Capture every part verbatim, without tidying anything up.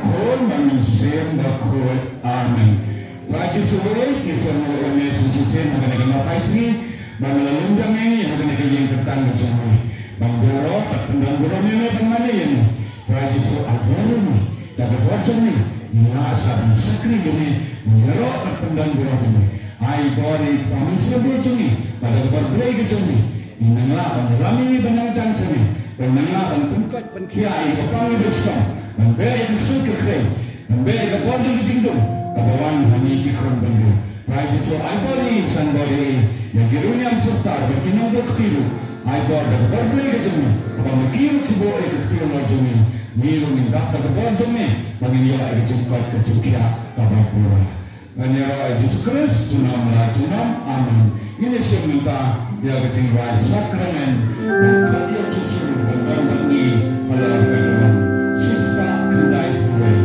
Khun bad Mynsiem Bakhuid. Amen. Trai Jisu Khrist, ngi sngewbha ïa me shisien ha kane ka nohphai sngi, ba me la lum biang ïa ngi ha kane ka ïing kyrteng ka jong me. Ban burom bad pyndon burom ïa me ban mane ïa ngi. Trai Jisu, ai bor ïa ngi da ka bor jong me, ngin lah sa ban shakri ïa me, ban ïaroh bad pyndon burom ïa me. Ai bor ïa i Kpa Mynsiem Bakhuid jong me, ba da ka bor Blei ka jong me, ngin nang lah ban ïalam ïa ngi ban nang jan sha me, ban nang lah ban pynkoit pynkhiah ïa ka pang ïa ka shnong, ban beh ïa ka ksuid ka khrei, ban beh ïa ka bor jong ka jingdum kaba wan ha ngi ki khun bynriew. Trai Jisu, ai bor ïa ngi, san bor ïa ngi, ïa ki riewniam sister bad ki nongbuh kti ruh. Ai bor da ka bor Blei ka jong me, kaba ma ki ruh ki buh ïa ka ktien jong me, ngi ruh ngin dap da ka bor jong me ba ngin ïoh ïa ka jingkoit ka jingkhiah kaba pura. Ngan ïaroh ïa Jisu Khrist, Trai jong ngi la jong ngi. Amen. Ngin ïa shim mynta ïa ka jingrwai sakramen ban khot ïa u Jisu ban don bad ngi halor ka jingwan. Shispah khyndai phew wei.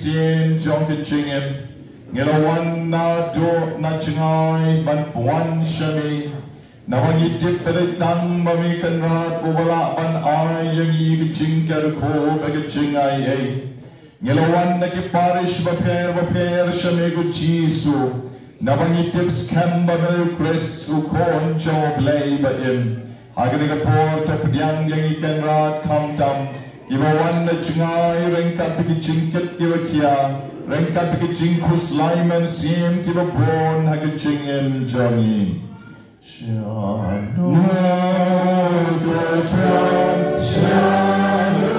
Sien jong ka jingim, ngi la wan naduh na jngai ban wan sha me. Naba ngi tip ba dei tang ma me Kynrad uba lah ban ai ïa ngi ka jingkyrkhu bad ka jingaiei. Ngi la wan na ki parish bapher bapher sha me ko Jisu. Naba ngi tip skhem ba me u Khrist u Khun jong U Blei ba im. Ha kane ka por to pdiang ïa ngi Kynrad khamtam kiba wan na jngai ryngkat bad ki jingkit kiba khia, ryngkat bad ki jingkhuslai mynsiem kiba bun ha ka jingim jong ngi. Shano ko tang, shano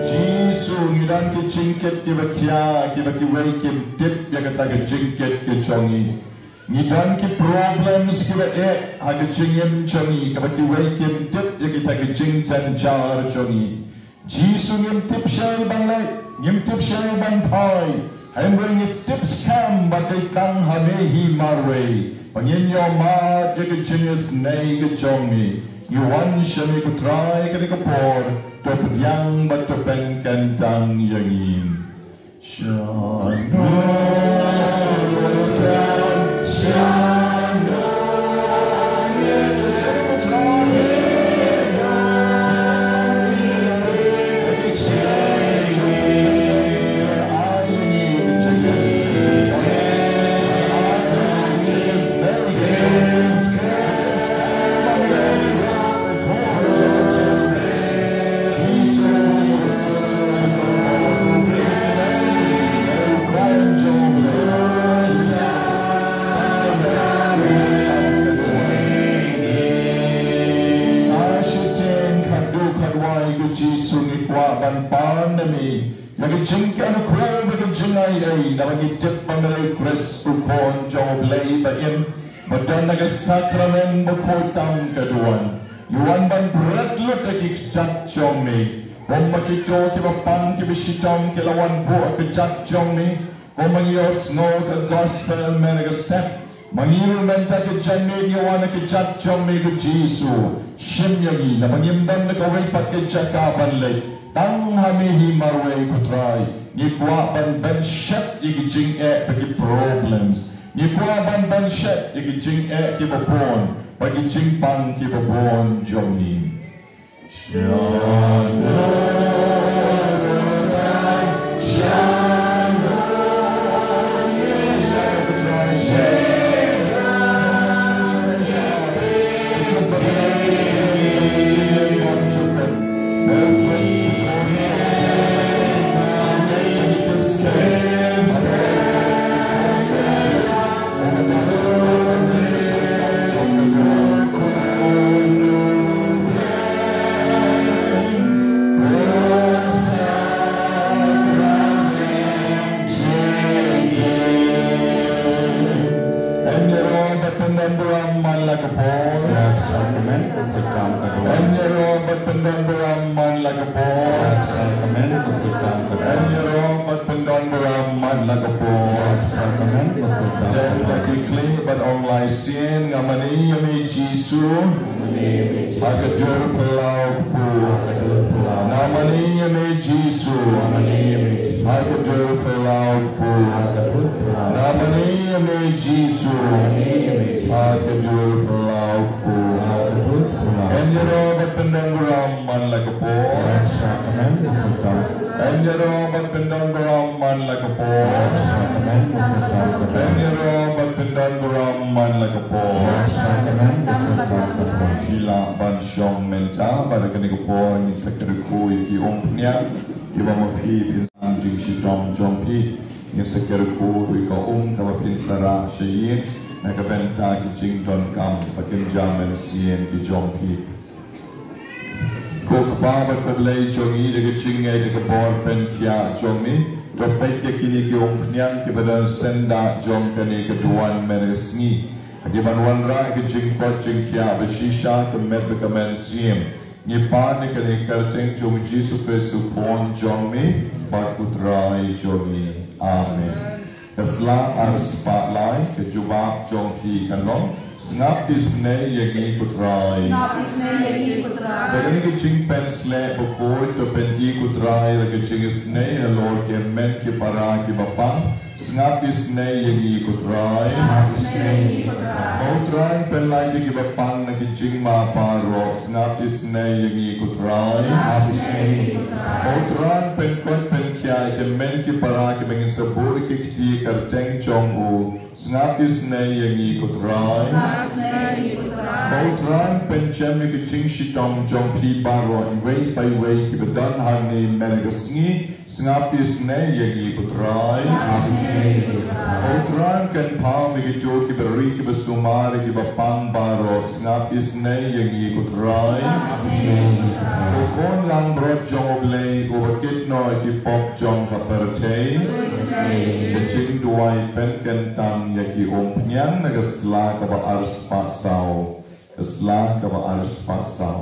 Jisu, ngi don ki jingkit kiba khia, kiba kiwei kim tip ïa kata ka jingkit ka jong ngi. Ngi don ki problems kiba eh ha ka jingim jong ngi, kaba kiwei kim tip ïa kita ki jingjynjar jong ngi. Jisu, ngim tip shaei ban leit, ngim tip shaei ban phai. Hynrei ngi tip skhem ba dei tang ha me hi marwei ba ngin ïohmad ïa ka jingisynei ka jong me. Ngi wan sha me ko Trai kane ka por, to pdiang bad to pynkyntang ïa ngi. Shano ko tang, shano Sa shisien khatduh khatwai ko Jisu ngi kwah ban pan na me ïa ka jingkyrkhu bad ka jingaiei naba ngi tip ba me dei u Khrist u Khun jong U Blei ba im, ba don ha ka sakramen bakhuid tam ka duwan. Ngi wan ban bret lut ïa ki kjat jong me. Kumba kito kiba pang kiba shitom ki la wan buh ïa ka kjat jong me, kumba ngi ïohsngew ka gospel mynta ka step. Ma ngi ruh mynta ka janmiet ngi wan ha ka kjat jong me ko Jisu. Shim ïa ngi naba ngim don da kawei pat ka jaka ban leit. Tang ha me hi marwei ko Trai. Ngi kwah ban pynshet ïa ki jingeh bad ki problems. Ngi kwah ban pynshet ïa ki jingeh kiba bun bad ki jingpang kiba bun jong ngi. Em ïaroh bad pyndon burom man la ka por. Sakramen u khuid tam ka duwan. Em ïaroh bad pyndon burom man la ka por. Sakramen u khuid tam ka duwan. Em ïaroh bad pyndon burom man la ka por. Sakramen u khuid tam ka duwan. Dep da ki khlieh bad ong lai sien, nga mane ïa me Jisu. Ha ka dur phyllaw kpu. Nga mane ïa me Jisu. Ha ka dur phyllaw kpu. Nga mane ïa me Jisu. Ha ka dur phyllaw kpu. Em ïaroh bad pyndon burom man la ka por. Em ïaroh bad pyndon burom man la ka por. Em ïaroh bad pyndon burom man la ka por. Phi lah ban shong mynta bad ha kane ka por ngin sa kyrkhu ïa ki umphniang kiba ma phi phin sa jingshitom jong phi. Ngin sa kyrkhu ïa ka um kaba phin sa rah sha ïing na ka bynta ki jingdonkam ba kynja mynsiem ki jong phi. Ko Kpa bad ko Blei jong ngi, da ka jingngeit da ka bor pynkhiah jong me, to peit ïa kine ki umphniang kiba don syndah jong kane ka duwan mynne ka sngi. Ha ki ban wanrah ïa ka jingkoit jingkhiah ba shisha ka met bad ka mynsiem. Ngi pan ïa kane ka kyrteng jong U Jisu Khrist U Khun jong me bad U Trai jong ngi. Amen. Ka sla arspah lai, ka jubab jong phi kan long: Sngap isynei ïa ngi ko Trai. Sngap isynei ïa ngi ko Trai. Da kane ka jingpynsleh bakhuid to pyni ko Trai ïa ka jingisynei halor ki hynmen ki para kiba pang. Sngap isynei ïa ngi ko Trai. Sngap isynei ïa ngi ko Trai. Ko Trai, pynlait ïa kiba pang na ki jingma baroh. Sngap isynei ïa ngi ko Trai. Sngap isynei ïa ngi ko Trai. Ko Trai, pynkoit pynkhiah ïa ki hynmen ki para kiba ngin sa buh ïa ki kti ha ka kyrteng jong u. Sngap isynei ïa ngi ko Trai. Sngap isynei ïa ngi ko Trai. Ko Trai, pynjem ïa ki jingshitom jong phi baroh, iwei pa iwei kiba don hangne mynne ka sngi. Sngap isynei ïa ngi ko Trai. Sngap isynei ïa ngi ko Trai. Ko Trai, kynmaw ïa kito kiba ri kiba sumar, kiba pang baroh. Sngap isynei ïa ngi ko Trai. Sngap isynei ïa ngi ko Trai. Ko Khun langbrot jong U Blei, uba kit noh ïa ki pop jong ka pyrthei. Sngap isynei ïa ngi. Ka jingduwai pynkyntang ïa ki umphniang na ka sla kaba arspah saw. Ka sla kaba arspah saw.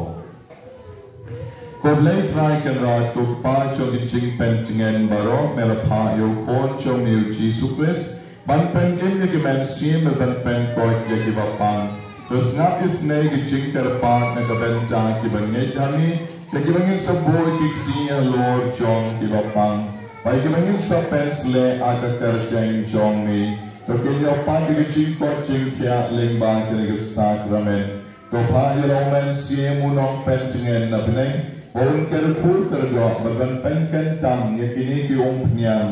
Ko Blei Trai Kynrad, ko Kpa jong ki jingpyntngen baroh, me la phah ïa U Khun jong me U Jisu Khrist ban pynim ïa ki mynsiem bad ban pynkoit ïa kiba pang. To sngap isynei ïa ki jingkyrpad na ka bynta kiba ngeit ha me, ïa kiba ngin sa buh ïa ki kti halor jong kiba pang, bad ïa kiba ngin sa pynsleh ha ka kyrteng jong me. To kynnoh pat ïa ki jingkoit jingkhiah lyngba kane ka sakramen. To phah ïa la u Mynsiem u Nongpyntngen na bneng, ba un kyrkhu kyrdoh bad ban pynkyntang ïa kine ki umphniang,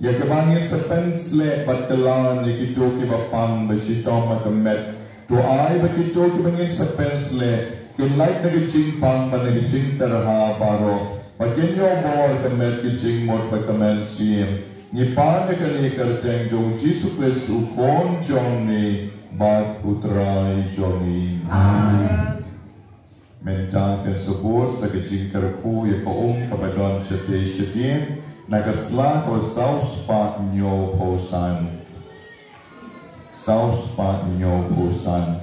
ïa kiba ngin sa pynsleh bad kylla ïa kito kiba pang ba shitom ha ka met. To ai ba kito kiba ngin sa pynsleh kin lait na ka jingpang bad na ka jingtyrha baroh, ba kin ïoh bor ha ka met, ka jingmut bad ka mynsiem. Ngi pan ïa kane ha ka kyrteng jong U Jisu Khrist U Khun jong me bad U Trai jong me. Amen. Mynta kan sa bud sa ka jingkyrkhu ïa ka um kaba don shatei shatei na ka sla kaba saw spah hynñiew phew san. Saw spah hynñiew phew san.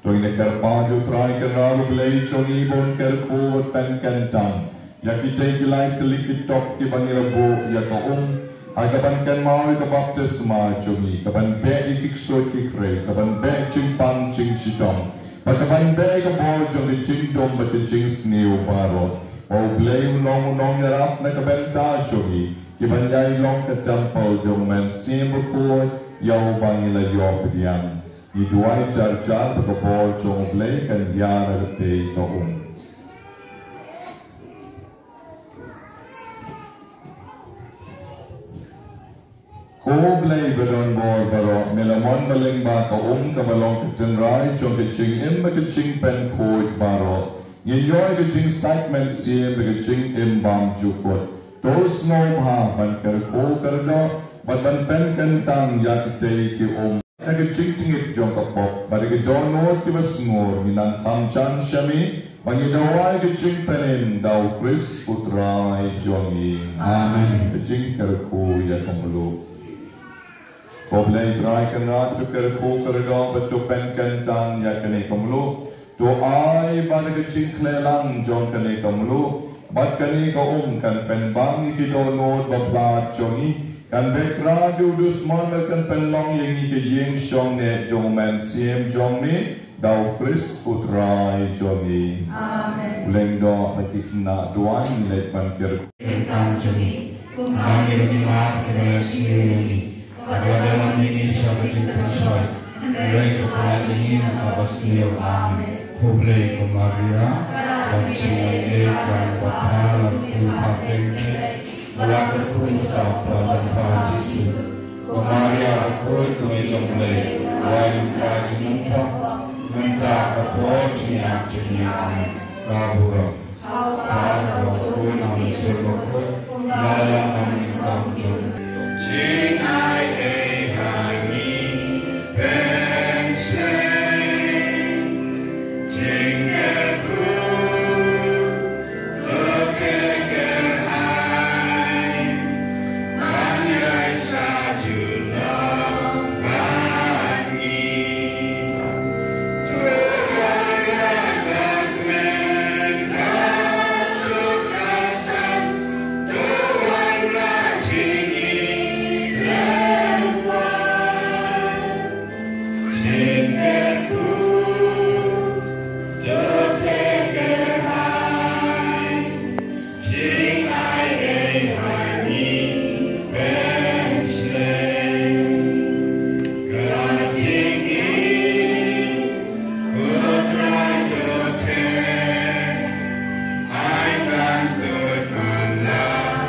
To ngin ïa kyrpad ïa U Trai Kynrad U Blei jong ngi ba un kyrkhu bad pynkyntang ïa kitei ki lai tylli ki tok kiba ngi la buh ïa ka um, ha kaban kynmaw ïa ka baptisma jong ngi, kaban beh ïa ki ksuid ki khrei, kaban beh jingpang jingshitom, bad kaban beh ïa ka bor jong ka jingdum bad ka jingsniew baroh. Ba U Blei un long u nongïarap na ka bynta jong ngi, kiban ïai long ka templ jong U Mynsiem Bakhuid ïa uba ngi la ïoh pdiang. Ngi duwai jar jar ba ka bor jong U Blei kan ïar ha katei ka um. Ko Blei ba don bor baroh, me la mon ba lyngba ka um kaba long ka tynrai jong ka jingim bad ka jingpynkhuid baroh, ngin ïoh ïa ka jingsait mynsiem bad ka jingim bymjukut. To sngewbha ban kyrkhu kyrdoh bad ban pynkyntang ïa kitei ki um na ka jingtngit jong ka pop bad da ki dohnud kiba sngur, ngi nang kham jan sha me, ba ngi dawa ïa ka jingpynim da U Khrist U Trai jong ngi. Amen. Ka jingkyrkhu ïa ka mluh. Ko Blei Trai Kynrad, to kyrkhu kyrdoh bad to pynkyntang ïa kane ka mluh. To ai ba da ka jingkhleh lang jong kane ka mluh bad kane ka um kan pynbang ïa ki dohnud ba bha jong ngi, kan beh kra ïa u dusmon bad kan pynlong ïa ngi ka ïing shong neh jong U Mynsiem jong me, da U Khrist U Trai jong ngi. Amen. Lyngdoh bad ki khynnah duwai, ngin leit ban kyrkhu. Kyntang jong ngi. Kumba ngi ruh ngi map ïa kiba la sniew ïa ngi. Bad wat ïalam ïa ngi sha ka jingpynshoi, hynrei to pynlait ïa ngi na kaba sniew. Amen. Khublei ko Maria, bad jingïeit, Trai ka bapher, la kyrkhu ïa pha hapdeng ki khynnah, bad la kyrkhu ïa u kpa jong pha Jisu. Ko Maria bakhuid, ka Ngi jong U Blei, duwai ïa ngi ki para jingmyntoi, mynta bad ha ka por jingïap jong ngi. Amen. Ka burom. Ha U Kpa, ha U Khun, ha U Mynsiem Bakhuid, kumba la long ha kaba nyngkong. Jingai ei ha ngi, pynshai jingkyrkhu,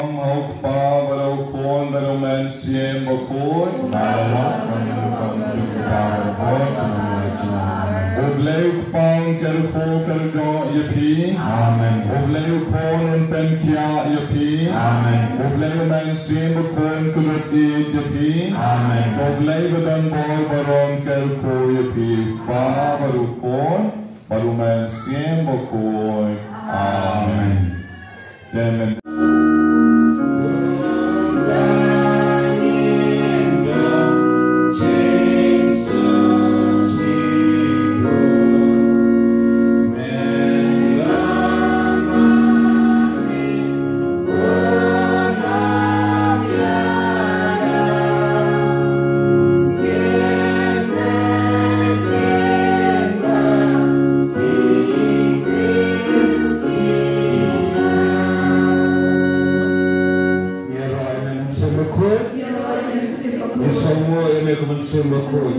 Ong ha u Kpa bad ha u Khun bad ha u Mynsiem Bakhuid. Ba la kan kan kan kan kan kan. U Blei u Kpa un kyrkhu kyrdoh ïa phi. Amen. U Blei u Khun un pynkhiah ïa phi. Amen. U Blei u Mynsiem Bakhuid un kyllut ïa phi. Amen. U Blei ba don bor baroh un kyrkhu ïa phi. U Kpa bad u Khun bad u Mynsiem Bakhuid. Amen. Amen. Ngi ïaroh ïa me Mynsiem Bakhuid. Ngi sngewbha ïa me ko Mynsiem Bakhuid.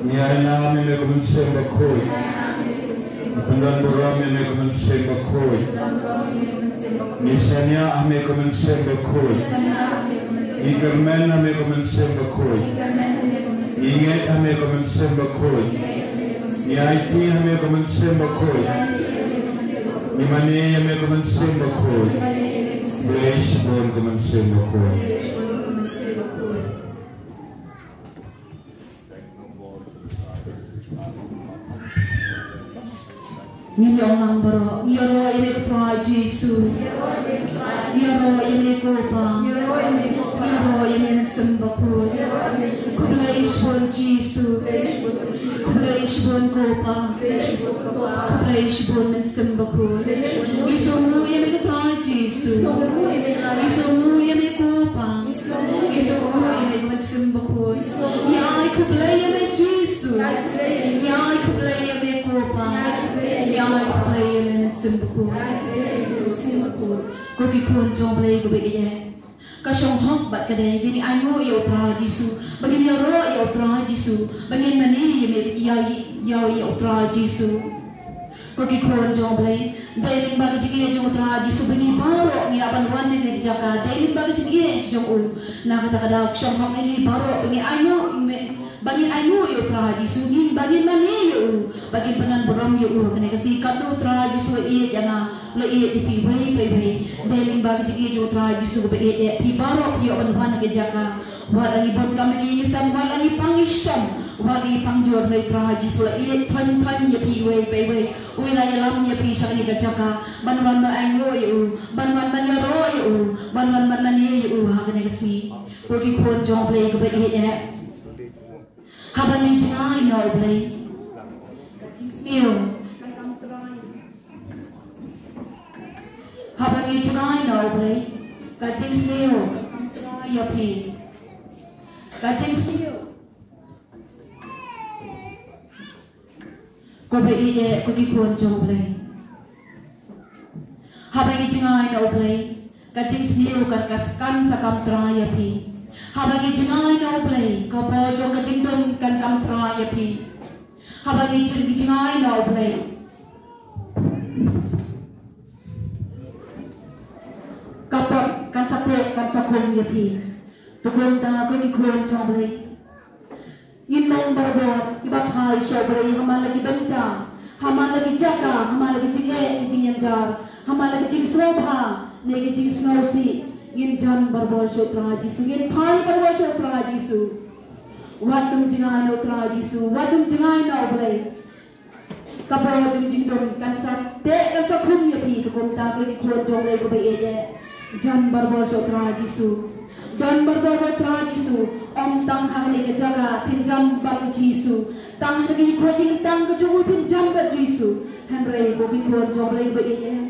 Ngi ai nam ïa me ko Mynsiem Bakhuid. Ngi pyndonburom ïa me ko Mynsiem Bakhuid. Ngi shaniah ha me ko Mynsiem Bakhuid. Ngi kyrmen ha me ko Mynsiem Bakhuid. Ngi ngeit ha me ko Mynsiem Bakhuid. Ngi aiti ha me ko Mynsiem Bakhuid. Ngi mane ïa me ko Mynsiem Bakhuid. Khublei shibun ko Mynsiem Bakhuid. Ngin ïoh nang baroh, ngi ïaroh ïa me ko Trai Jisu. Ngi ïaroh ïa me ko Pa. Ngi ïaroh ïa me Mynsiem Bakhuid. Khublei shibun Jisu. Khublei shibun ko Pa. Khublei shibun Mynsiem Bakhuid. Ngi sngewnguh ïa me ko Trai Jisu. Ngi sngewnguh ïa me ko Pa. Ngi sngewnguh ïa me Mynsiem Bakhuid. Ngi ai khublei ïa me Jisu. Ngi ai khublei ïa me ko Pa. Ngi ai khublei ïa me Mynsiem Bakhuid. Ko ki khun jong U Blei kiba ïeit. Ka shong hok bad ka dei ba ngin ainguh ïa U Trai Jisu, ba ngin ïaroh ïa U Trai Jisu, ba ngin mane ïa me, ïa, ïa, ïa U Trai Jisu. Ko ki khun jong U Blei, dei lyngba ka jingïeit jong U Trai Jisu ba ngi baroh ngi lah ban wan ha kane ka jaka, dei lyngba ka jingïeit jong u. Na kata ka daw ka shong hok ïa ngi baroh ba ngin ainguh ïa me, ba ngin ainguh ïa U Trai Jisu, ngin, ba ngin mane ïa u, ba ngin pyndonburom ïa u ha kane ka sngi katno U Trai Jisu u la ïeit ïa nga, u la ïeit ïa phi iwei pa iwei. Dei lyngba ka jingïeit jong U Trai Jisu kaba ïeit ïa phi baroh phi ïoh ban wan ha kane ka jaka. Wat la ngi bun kam ngi, ngi sem, wat la ngi pang ngi shem, wat la ngi pang jur, hynrei U Trai Jisu u la ïeit thon thon ïa phi iwei pa iwei. U la ïalam ïa phi sha kane ka jaka ban wan ban ainguh ïa u, ban wan ban ïaroh ïa u, ban wan ban mane ïa u ha kane ka sngi. Ko ki khun jong U Blei kaba ïeit. Haba ngi jngai na U Blei, sniew. Haba ngi jngai na U Blei, ka jingsniew ïa phi. Ka jingsniew. Ko ba ïeit, ko ki khun jong U Blei. Haba ngi jngai na U Blei, ka jingsniew kan, kan, kan sa kam trai ïa phi. Haba ngi jngai na U Blei, ka bor jong ka jingdum kan kam trai ïa phi. Haba ngi jing, ngi jngai na U Blei, ka bor kan sa teh, kan sa khum ïa phi. To kumta ko ki khun jong U Blei, ngin long barabor kiba phai sha U Blei ha man la ki bynta, ha man la ki jaka, ha man la ki jingeh, ki jingïajar, ha man la ki jingsngewbha ne ki jingsngewsih. Ngin jan barabor sha U Trai Jisu, ngin phai barabor sha U Trai Jisu. Wat nym jngai na U Trai Jisu, wat nym jngai na U Blei. Ka bor jong ka jingdum kan sa teh, kan sa khum ïa phi. To kumta ko ki khun jong U Blei ko ba ïeit, jan barabor sha U Trai Jisu. Don barabor sha U Trai Jisu. Ym tang ha kane ka jaka phin jan bad Jisu, tang ha ka jingkhot jingtang ka jong u phin jan bad Jisu. Hynrei ko ki khun jong U Blei ko ba ïeit,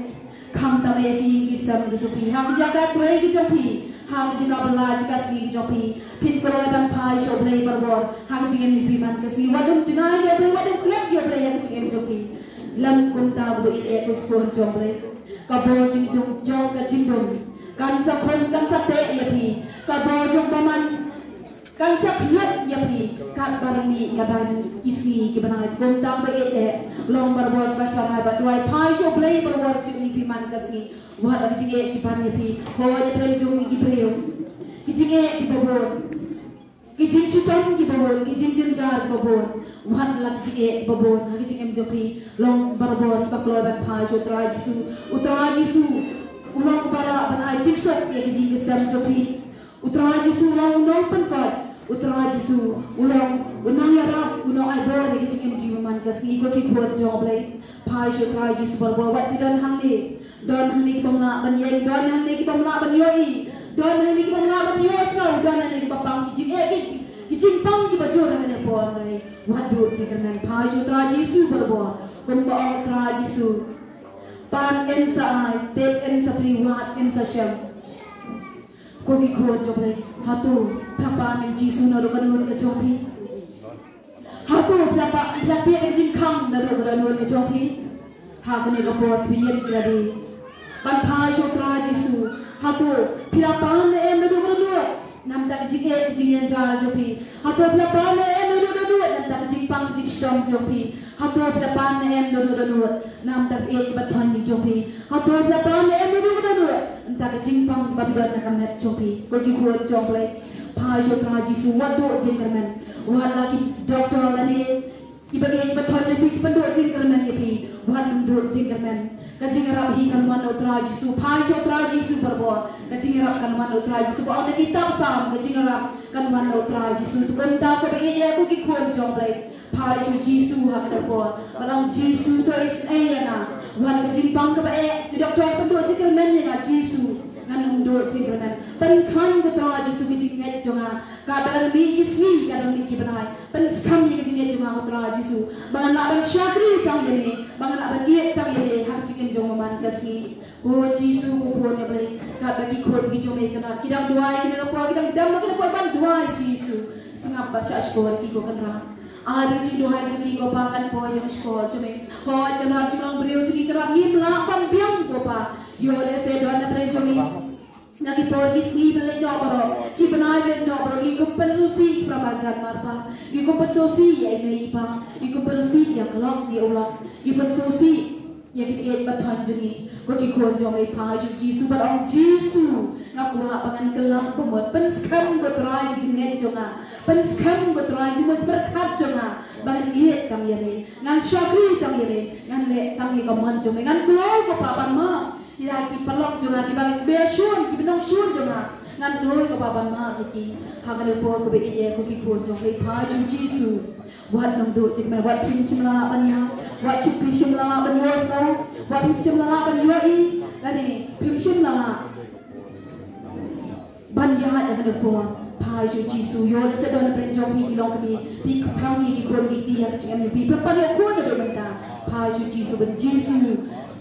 khamtam ïa ki ïing ki sem ki jong phi, ha ki jaka trei ki jong phi, Ha ka jaka ba la jaka sngi jong phi, phin kloi ban phai sha U Blei barabor ha ka jingim jong phi man ka sngi. Wat ym jngai ïa U Blei, wat ym klet ïa U Blei ha ka jingim jong phi. Lem kumta ba ïeit ïa ka khun jong U Blei. Ka bor jingdum jong ka jingdum kan sa khum, kan sa teh ïa phi. Ka bor jong ba man kan sa khñiot ïa phi. Katba ri mih katba ki sngi ki bnai, kumta ba ïeit ïa, long barabor ba shynrai ba duwai, phai sha U Blei barabor jong phi man ka sngi. Wat la ki jingeh ki ban ïa phi. Hoi ïa phi jong ki briew. Ki jingeh ki babun. Ki jingshitom ki babun, ki jingjynjar ki babun. Wat la ki jingeh ki babun ha ki jingim jong phi, long barabor ba kloi ban phai sha U Trai Jisu. U Trai Jisu u long uba lah ban ai jingsuk ïa ki jingkyrshan jong phi. U Trai Jisu u long u nongpynkhuid. U Trai Jisu u long u nongïarap, u nongai bor ïa ki jingim jong phi man ka sngi, ko ki khun jong U Blei. Phai sha U Trai Jisu barabor. Wat phi don hangne, don hangne ki bym lah ban ïeng, don hangne ki bym lah ban ïohi, don hangne ki bym lah ban ïohsngew, don hangne kiba pang ki jingeh, ki, ki jingpang kiba jur hangne por, hynrei wat duh jingkyrmen. Phai sha U Trai Jisu barabor. Kumba ong U Trai Jisu, pan yn sa ai, tip yn sa plie, wad yn sa shem. Ko ki khun jong U Blei, hato phi la pan ïa U Jisu naduh ka dohnud ka jong phi? Hato phi la pan, phi la peit ïa ka jingkhang naduh ka dohnud ka jong phi? Ha kane ka por phi ïeng ïa lade ban phai sha U Trai Jisu. Hato phi la pan ne em naduh ka dohnud, namar ka jingeh ka jingjynjar jong phi? Hato phi la pan ne em naduh ka dohnud, namar ka jingpang ka jingshitom jong phi? Hato phi la pan ne em naduh ka dohnud, namar ka jingïeit ba thoh jong phi? Hato phi la pan ne em naduh ka dohnud, namar ka jingpang ba phi don na ka met jong phi? Ko ki khun jong U Blei, phai sha U Trai Jisu, wat duh jingkyrmen. Wat la ki doktor lane kiba ïeit ba thoh ïa phi ki pynduh jingkyrmen ïa phi, wat nym duh jingkyrmen. Ka jingïarap hi kan wan na U Trai Jisu. Phai sha U Trai Jisu barabor. Ka jingïarap kan wan na U Trai Jisu. Ba ong na ki kitab Salm, ka jingïarap kan wan na U Trai Jisu. Te kumta ko ba ïeit ïa, ko ki khun jong U Blei, phai sha U Jisu ha kane ka por. Ba ong Jisu, to isynei ïa nga. Wat ka jingpang kaba eh, ki doktor pynduh jingkyrmen ïa nga, Jisu, ngan nym duh jingkyrmen. Pynkhlaiñ ko Trai Jisu ka jingngeit jong nga. Ka ba dang mih ki sngi, ka dang mih ki bnai, pynskhem ïa ka jingngeit jong nga ko Trai Jisu, ba ngan lah ban shakri tang ïa me, ba ngan lah ban ïeit tang ïa me ha ka jingim jong nga man ka sngi. Ko Jisu, ko khun jong U Blei, katba ki khun ki jong me Kynrad ki dang duwai kane ka por, ki dang dem ha kane ka por ban duwai, Jisu, sngap bad shahshkor ïa ki ko Kynrad. Ai ba ka jingduwai jong ki ko Pa kan poi ha shkor jong me. Hooid Kynrad, jinglong briew jong ki Kynrad ngim lah ban biang ko Pa. Ïoh lehse don na pdeng jong ngi na ki por ki sngi ba la leit noh baroh, ki bnai ba la leit noh baroh, ki kum pynsngewsih ki para marjan marpa, ki kum pynsngewsih ïa i mei i pa, ki kum pynsngewsih ïa ka lok ïa u lok, ki pynsngewsih ïa ki ïeit ba thoh jong ngi. Ko ki khun jong U Blei, phai sha U Jisu bad ong, Jisu, nga kwah ba ngan kylla ba mut. Pynskhem ko Trai ka jingngeit jong nga. Pynskhem ko Trai jingmut jingpyrkhat jong nga, ba ngan ïeit tang ïa me, ngan shakri tang ïa me, ngan leh tang ïa ka mon jong me, ngan kloi ko Pa ban map ïa ki paralok jong nga, kiba, kiba shun, kiba nongshun jong nga. Ngan kloi ko Pa ban map ïa ki. Ha kane ka por ko ba ïeit ïa, ko ki khun jong U Blei, phai sha U Jisu. Wat nym duh jingkyrmen, wat phim shym la lah ban ïa, wat phim shym la lah ban ïohsngew, wat phim shym la lah ban ïohi, lane phim shym la lah ban ïaid ha kane ka por. Phai sha U Jisu. Ïoh lehse don na pdeng jong phi ki longkmie, phi khang ïa ki khun ki kti ha ka jingim jong phi, phi pan ïa u khun naduh mynta. Phai sha U Jisu, ban Jisu,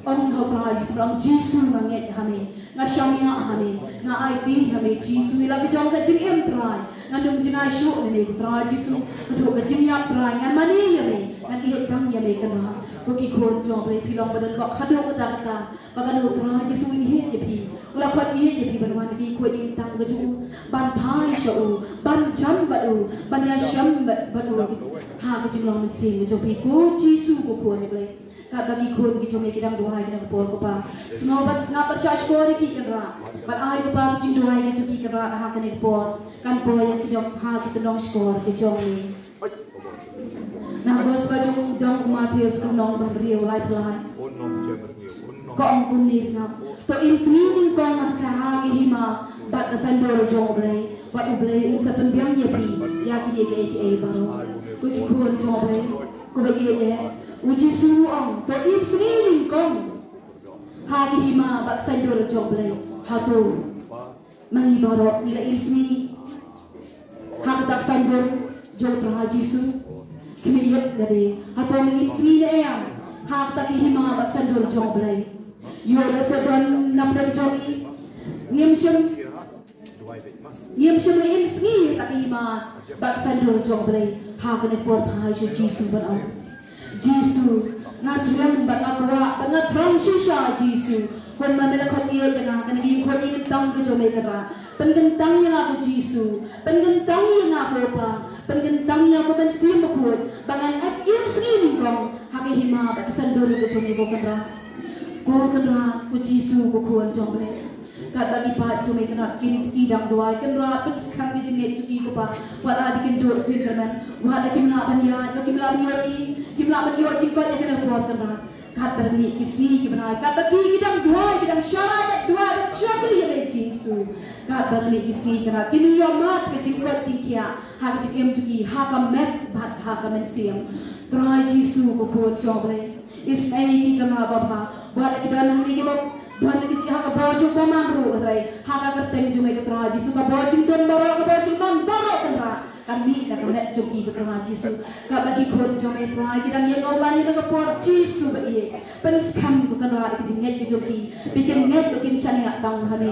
ong ha U Trai Jisu, ong Jisu, nga ngeit ha me, nga shaniah ha me, nga aiti ha me Jisu, ïa la ka jong ka jingim Trai. Ngan ym jngai shuh na me ko Trai Jisu, naduh ka jingïap Trai, ngan mane ïa me, ngan ïeit tang ïa me Kynrad. Ko ki khun jong U Blei, phi long ba don bok haduh katta katta. Ba ka dei U Trai Jisu u ïeit ïa phi. U la khot ïeit ïa phi ban wan, phi khot ïeit tang ka jong u, ban phai sha u, ban jan bad u, ban ïashem bad, bad u ha ka jinglong mynsiem ka jong phi. Ko Jisu ko khun U Blei. Katba ki khun ki jong me ki dang duwai ha kane ka por ko Pa, sngap bad, sngap bad shahshkor ïa ki Kynrad. Bad ai ko Pa ka jingduwai ka jong ki Kynrad ha kane ka por kan poi ha ki jong, ha ki kyndong shkor ki jong me. Na ka gospel jong u Mathaios ka lynnong ba hynriew, laiphew lai. Ka ong kumne, sngap. To im sngi nyngkong ha ka, ha ka hima bad ka saiñdur jong U Blei, bad U Blei un sa pynbiang ïa phi ïa kine kiei kiei baroh. Ko ki khun jong U Blei, ko ba ïeit, u Jisu u ong to im sngi nyngkong ha ka hima bad ka saiñdur jong U Blei. Hato ma ngi baroh ngi la im sngi ha kata ka saiñdur jong U Trai Jisu? Khmih ïa lade, hato ngi im sngi ne em ha kata ka hima bad ka saiñdur jong U Blei? Ïoh lehse don na pdeng jong ngi ngim shym Ngim shym la im sngi ha ka hima bad ka saiñdur jong U Blei ha kane ka por phai sha Jisu ban ong, Jisu, nga sngewthuh bad nga kwah bad nga thrang shisha Jisu. Kumba me la khot ïa nga, kane ka ïing khot ïing tang ka jong me Kynrad. Pynkyntang ïa nga ko Jisu, pynkyntang ïa nga ko Pa, pynkyntang ïa nga ko Mynsiem Bakhuid ba ngan ïoh im sngi nyngkong ha ka hima bad ka saiñdur ka jong me ko Kynrad. Ko Kynrad, ko Jisu, ko Khun jong U Blei. Katba ki paid jong me Kynrad kin, ki dang duwai Kynrad, pynskhem ki jingngeit jong ki ko Pa. Wat la ba kin duh jingkyrmen, wat la kim lah ban ïaid, wat kim lah ban ïohi, kim lah ban ïoh jingkoit ïa kane ka por Kynrad. Katba la mih ki sngi ki bnai, katba ki, ki dang duwai, ki dang sharai, ki dang duwai, ki dang shakri ïa me Jisu. Katba la mih ki sngi Kynrad, kin ïoh mad ka jingkoit jingkhiah ha ka jingim jong ki, ha ka met bad ha ka mynsiem. Trai Jisu, ko Khun jong U Blei. Isynei ïa ki Kynrad babha. Wat la ki don hangne kiba don hangne ha ka bor jong u bymman ruh, hynrei ha ka kyrteng jong me ko Trai Jisu, ka bor jingdon baroh, ka bor jingdon baroh Kynrad, kan mih na ka met jong ki ko Trai Jisu. Katba ki khun jong me Trai ki dang ïeng ïa u lai ïa ka por Jisu ba ïeit. Pynskhem ko Kynrad ïa ki jingngeit ki jong ki. Ba kin ngeit, ba kin shaniah tang ha me.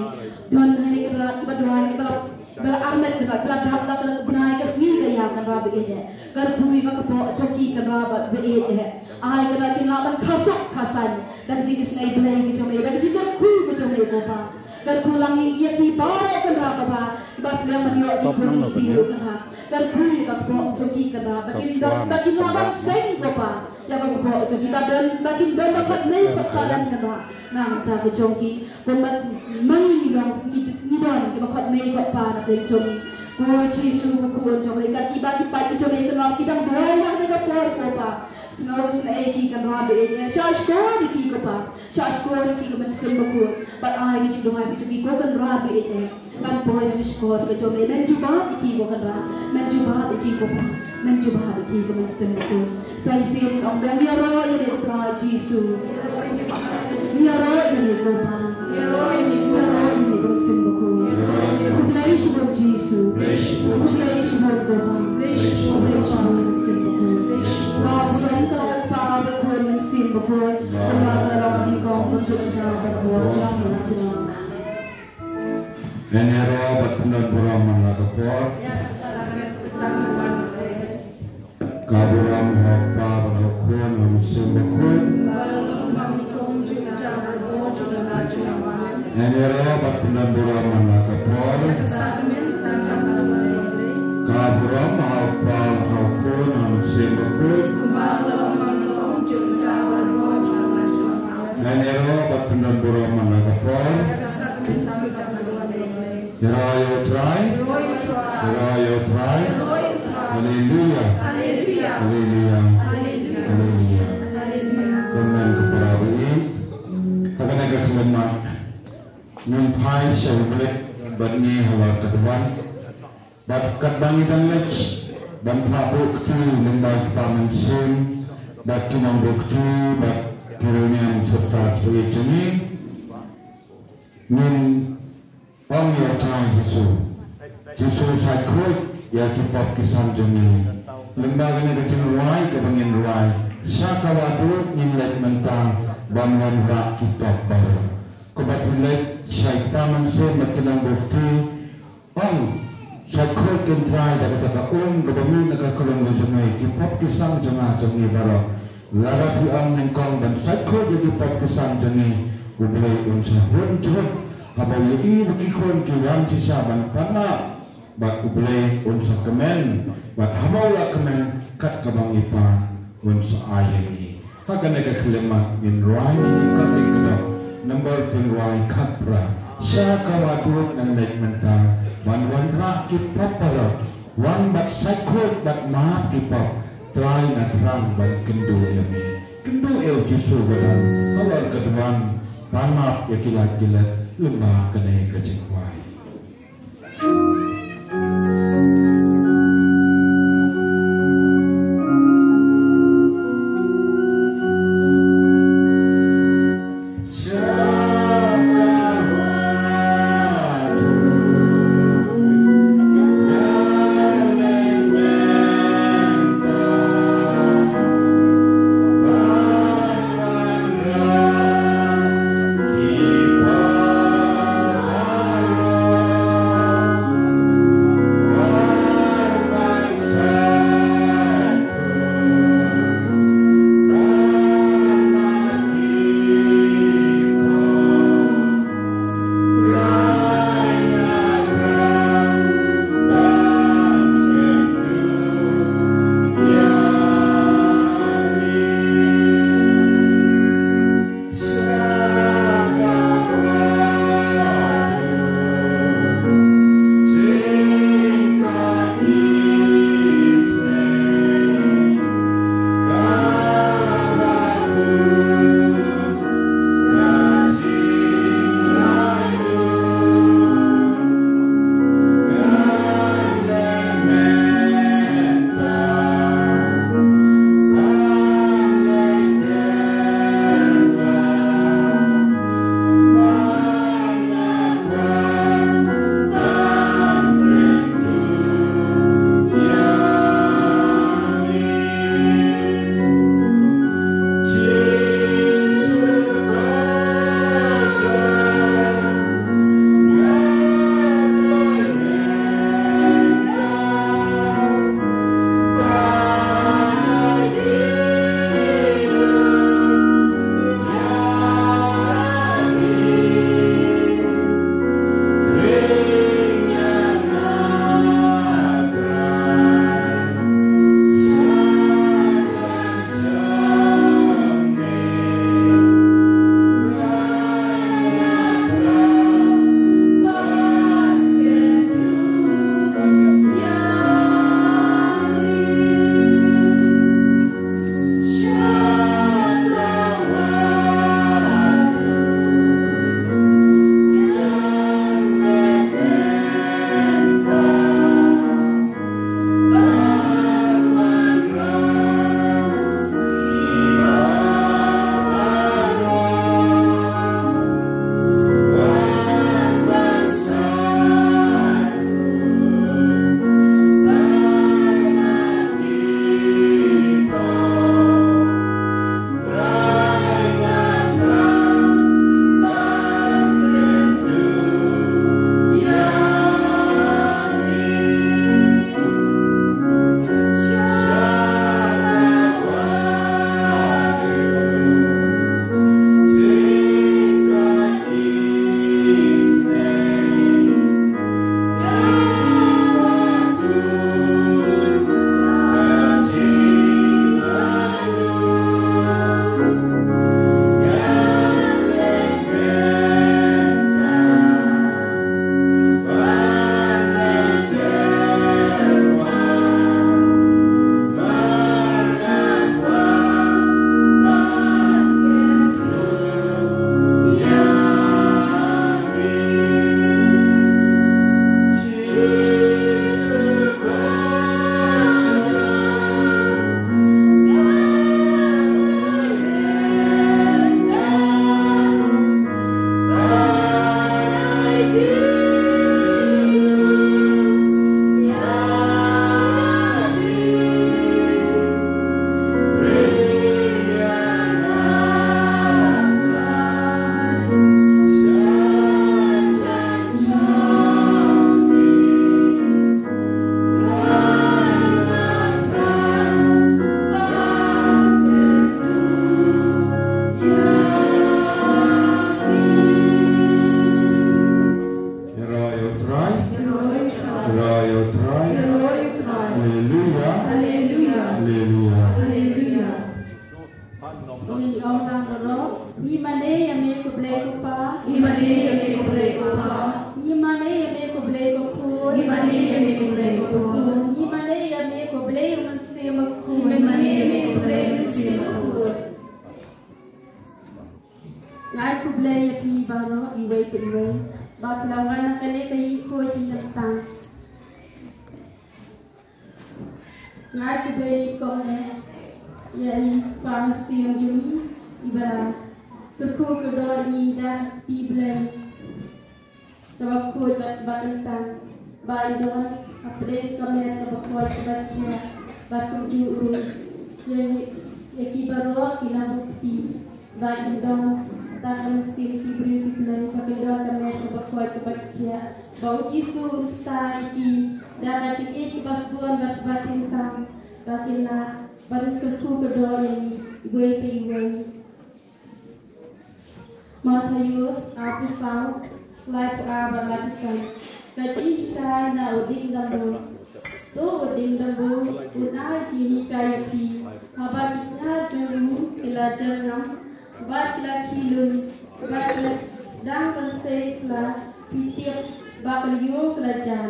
Don hangne Kynrad kiba duwai, kiba la Ba la armet Kynrad, ba la dap la ka bnai ka sngi ka ïa Kynrad ba ïeit eh. Kyrkhu ïa ka kpoh jong ki Kynrad ba, ba ïeit eh. Ai Kynrad kin lah ban kha suk kha saiñ da ka jingisynei Blei ka jong me, da ka jingkyrkhu ka jong me ko Pa. Kyrkhu lang ïa ki baroh Kynrad ko Pa, ba sdang ban ïoh ki khun ki kti ruh Kynrad. Kyrkhu ïa ka kpoh jong ki Kynrad ba kin don, ba kin lah ban seng ko Pa. Ïa ka kpoh jong ki ba don, ba kin don ba khot mei khot pa lem Kynrad na ka bynta ka jong ki. Kumba ma ngi ngi don, ngi, ngi don kiba khot mei khot pa na pdeng jong ngi. Ko Jisu ko Khun jong U Blei, kat kiba ki paid ki jong ngi Kynrad ki dang duwai na kane ka por ko Pa. Sngewsynei ïa ki Kynrad ba ïeit eh. Shah shkor ïa ki ko Pa. Shah shkor ïa ki ko Mynsiem Bakhuid. Bad ai ka jingduwai ka jong ki ko Kynrad ba ïeit eh. Kan poi na ka shkor ka jong me, men jubab ïa ki ko Kynrad, men jubab ïa ki ko Pa, men jubab ïa ki ko Mynsiem Bakhuid. Sa shisien ong ba ngi ïaroh ïa me ko Trai Jisu. Ngi ïaroh ïa me ko Pa. Ngi ïaroh ïa me ko Mynsiem Bakhuid. Khublei shibun Jisu. Khublei shibun ko Pa. Khublei shibun Mynsiem Bakhuid. Ka burom ka la u Kpa bad u Khun Mynsiem Bakhuid. Kumba la long ha kaba nyngkong, bad juh kata bad baroh ka la jong. Ngan ïaroh bad pyndon burom man la ka por. Ka burom ha u Kpa bad ha u Khun, ha u Mynsiem Bakhuid. Ngan ïaroh bad pyndon burom man la ka por. Ka burom ha u Kpa, ha u Khun, ha u Mynsiem Bakhuid. Ngan ïaroh bad pyndon burom man la ka por. Ïaroh ïa u Trai. Ïaroh ïa u Trai. Haleluya. Haleluya. Haleluya. Ko hynmen ko para baieit, ha kane ka khyllipmat ngin phai sha U Blei bad ngi halor ka duwan. Bad katba ngi dang leit ban phah buh kti lyngba ki para mynsiem bad ki nongbuh kti bad ki riewniam sorkar jong ngi, ngin ong ïa u Trai Jisu, Jisu, sait khuid ïa ki pop ki san jong ngi. Lyngba kane ka jingrwai kaba ngin rwai, sha kawa duh ngin leit mynta ban wanrah ki pop baroh. Kaba phi leit sha ki para mynsiem bad ki nongbuh kti, ong, sait khuid, ko Trai, da kata ka um kaba mih na ka khlong ka jong me, ki pop ki san jong nga jong ngi baroh. Lada phi ong nyngkong ban sait khuid ïa ki pop ki san jong ngi, U Blei un sa hun jhut. Haba u ïohi ba ki khun ki wan shisha ban pan map, bad U Blei un sa kmen, bad haba u la kmen, kat kaba ngi pan, un sa ai ïa ngi. Ha kane ka khyllipmat ngin rwai ïa ki kot ïa ki dok. Number pynrwai khatphra. Sha kawa duh ngan leit mynta ban wanrah ki pop baroh. Wan bad sait khuid bad map ki pop. Trai, nga thrang ban kynduh ïa me. Kynduh ïa u Jisu ba don halor ka duwan. Pan map ïa ki lait ki let lyngba kane ka jingrwai. Haleluya. Ngin ong lang baroh. Ngi mane ïa me ko Blei ko Pa. Ngi mane ïa me ko Blei ko Pa. Ngi mane ïa me ko Blei ko Khun. Ngi mane ïa me ko Blei ko Khun. Ngi mane ïa me ko Blei Mynsiem Bakhuid. Ngi mane ïa me ko Blei Mynsiem Bakhuid. Nga ai khublei ïa phi baroh iwei pa iwei ba phi la wan ha kane ka ïingkhuid ïingkhtang. Nga ai khublei kum ne ïa i Kpa Mynsiem jong ngi iba la kyrkhu kyrdoh ïa ngi da ka kti Blei kaba khuid bad ba kyntang ba i don hapdeng ka met kaba khuid kaba khiah bad kumjuh ruh ïa ngi, ïa ki baroh ki nongbuh kti ba ki don tang ka mynsiem ki briew ki Blei ba ki don ka met kaba khuid kaba khiah. Ba u Jisu un kta ïa ki da ka jingïeit kaba sbun bad kaba kyntang ba kin lah ban kyrkhu kyrdoh ïa ngi iwei pa iwei. Mathaios arphew saw, laiphew ar bad laiphew san. Ka jinghikai na u dieng Dumbur. To u dieng Dumbur un ai jinghikai ïa phi. Haba ki kñia jong u ki la jyrngam bad ki la khihluid bad ki la sdang ban sei sla, phi tip ba ka lyiur ka la jan.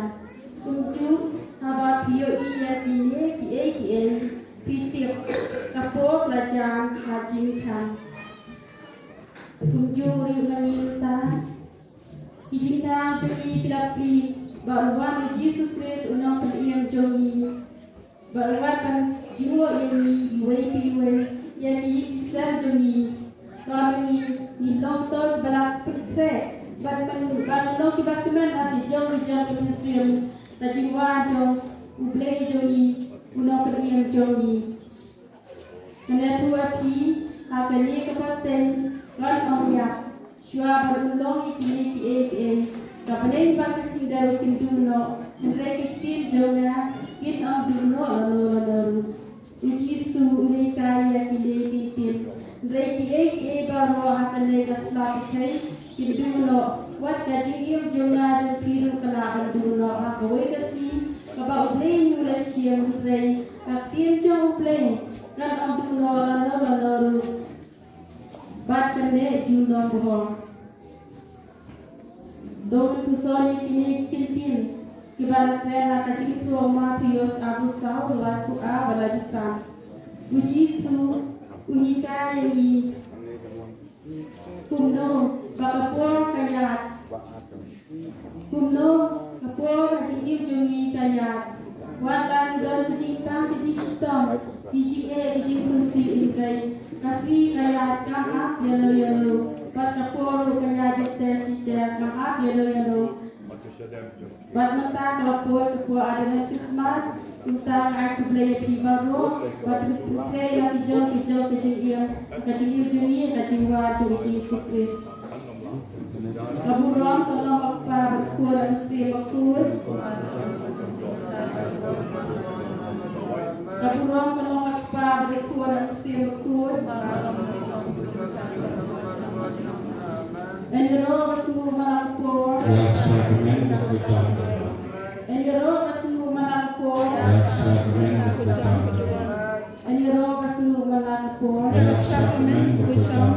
Kumjuh haba phi ïohi ïa kine kiei kiei, phi tip ka por ka la jan ha jingkhang. Kumjuh ruh mynta ki jingkhang jong ngi ki la plie ba u wan u Jisu Khrist u nongpynim jong ngi. Ba u wan ban jngoh ïa ngi iwei pa iwei, ïa ki ïing ki sem jong ngi. Ba ma ngi ngi long to kiba la pynkhreh bad ban, ban long kiba kmen ha ki jong ki jong ki mynsiem ka jingwan jong u Blei jong ngi, u nongpynim jong ngi. Nga ïathuh ïa phi ha kane ka pateng ban ong ïa, shuwa ban long ïa kine kiei kiei, ka bneng bad ka khyndew kin duh noh, hynrei ki ktien jong nga kin ym duh noh lano lano ruh. U Jisu u la hikai ïa kine ki ktien, hynrei kiei kiei baroh ha kane ka sla pyrthei kin duh noh, wat ka jingim jong nga jong phi ruh ka lah ban duh noh ha kawei ka sngi kaba U Blei u la shim, hynrei ka ktien jong U Blei kan ym duh noh lano lano ruh. Bad kan neh junom bha. To ngin puson ïa kine ki ktien kiba la kren ha ka jingïathuh u Mathaios arphew saw, laiphew ar bad laiphew san. U Jisu u hikai ïa ngi kumno ba ka por ka ïaid. Kumno ka por ka jingim jong ngi ka ïaid. Wat la ngi don ka jingtang ka jingshitom, ki jingeh ki jingsngewsih, hynrei ka sngi ka ïaid kam ap ïano ïano. Bad ka por ruh ka ïaid shiter shiter kam ap ïano ïano. Bad mynta ka la poi ka por Advent Christmas. Kumta nga ai khublei ïa phi baroh bad phi phi ïa ki jong ki jong ki jingim, ka jingim jong ngi ka jingwan jong U Jisu Khrist. Ka burom ka long ha u Kpa bad u Khun bad u Mynsiem Bakhuid. Ka burom ka long ha u Kpa bad u Khun bad u Mynsiem Bakhuid. Yn ïaroh ba sngewbha la ka por. Ïa sa kmen ka khuid tam. Yn ïaroh ba sngewbha la ka por. Ïa sa kmen ka khuid tam. Yn ïaroh ba sngewbha la ka por. Ïa sa kmen ka khuid tam.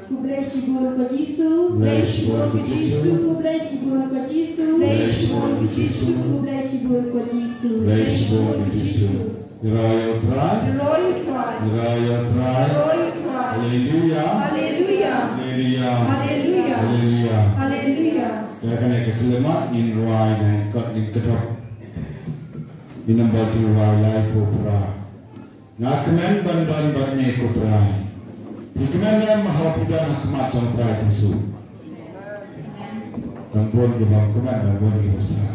Khublei shibun ko Jisu. Khublei shibun ko Jisu. Khublei shibun ko Jisu. Khublei shibun ko Jisu. Khublei shibun ko Jisu. Khublei shibun ko Jisu. Ïaroh ïa U Trai. Ïaroh ïa U Trai. Ïaroh ïa U Trai. Ïaroh ïa U Trai. Haleluya. Haleluya. Haleluya. Haleluya. Haleluya. Ïa kane ka khyllipmat ngin rwai ne kot ngin kynduh. Ngi nang ba ju rwai lai ko Trai. Nga kmen ban don bad me ko Trai. Phi kmen ne em haba phi don ha khmat jong Trai Jisu? Dang bun ki bym kmen, dang bun ki bym sah.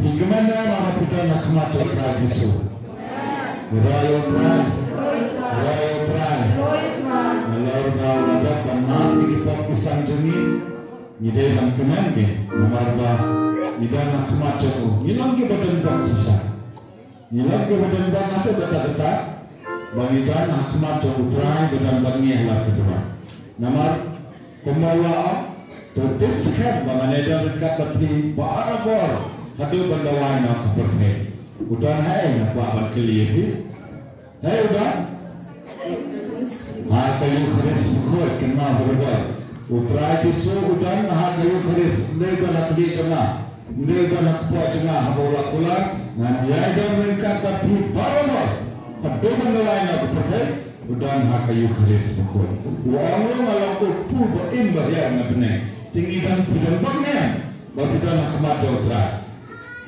Phi kmen ne em haba phi don ha khmat jong Trai Jisu? Ïaroh ïa U Trai. Ïaroh ïa U Trai. Nalor ba u la dep ban map ïa ki pop ki sam jong ngi, ngi dei ban kmen beit namar ba ngi don ha khmat jong u. Ngi long kiba don bok shisha. Ngi long kiba don bok haduh katta katta ba ngi don ha khmat jong U Trai ba don bad ngi ha lade ka duwai. Namar kumba u la ong, to tip skhem ba nga la don ryngkat bad phi barabor haduh ban dawa noh ka pyrthei. U don haei nga kwah ban kylli ïa phi? Hei u don ha ka Eukharist bakhuid, kynmaw barabor. U Trai Jisu u don ha ka Eukharist, ym dei ban ha khlieh jong nga, ym dei ban ha kpoh jong nga, haba u la kular, ngan ïai don ryngkat bad phi barabor. Haduh ban da wai na ka pyrthei, u don ha ka Eukharist bakhuid. U ong ruh, nga long u kpu ba im ba hiar na bneng. Te ngi don, phi don bok ne em ba phi don ha khmat jong u Trai?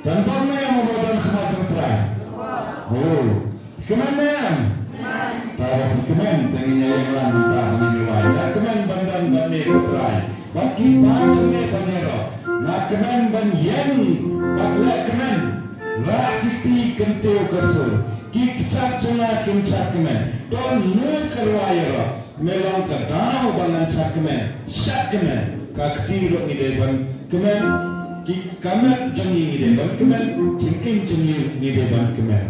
Don bok ne em ba don ha khmat jong u Trai? Oh. Kmen ne em? Tara phi kmen, te ngin ïa ïeng lang mynta ba ngin ïa wai. Nga kmen ban don bad me ko Trai, bad ki paid jong me ban ïaroh. Nga kmen ban ïeng bad leh kmen. Rah ki kti kyntiew ka sur. Ki kjat jong nga kin shad kmen. To nud ka rwai ïaroh. Me long ka daw ba ngan shad kmen. Shad kmen. Ka kti ruh ngi dei ban kmen. Ki, ka met jong ngi ngi dei ban kmen. Jingim jong ngi ngi dei ban kmen.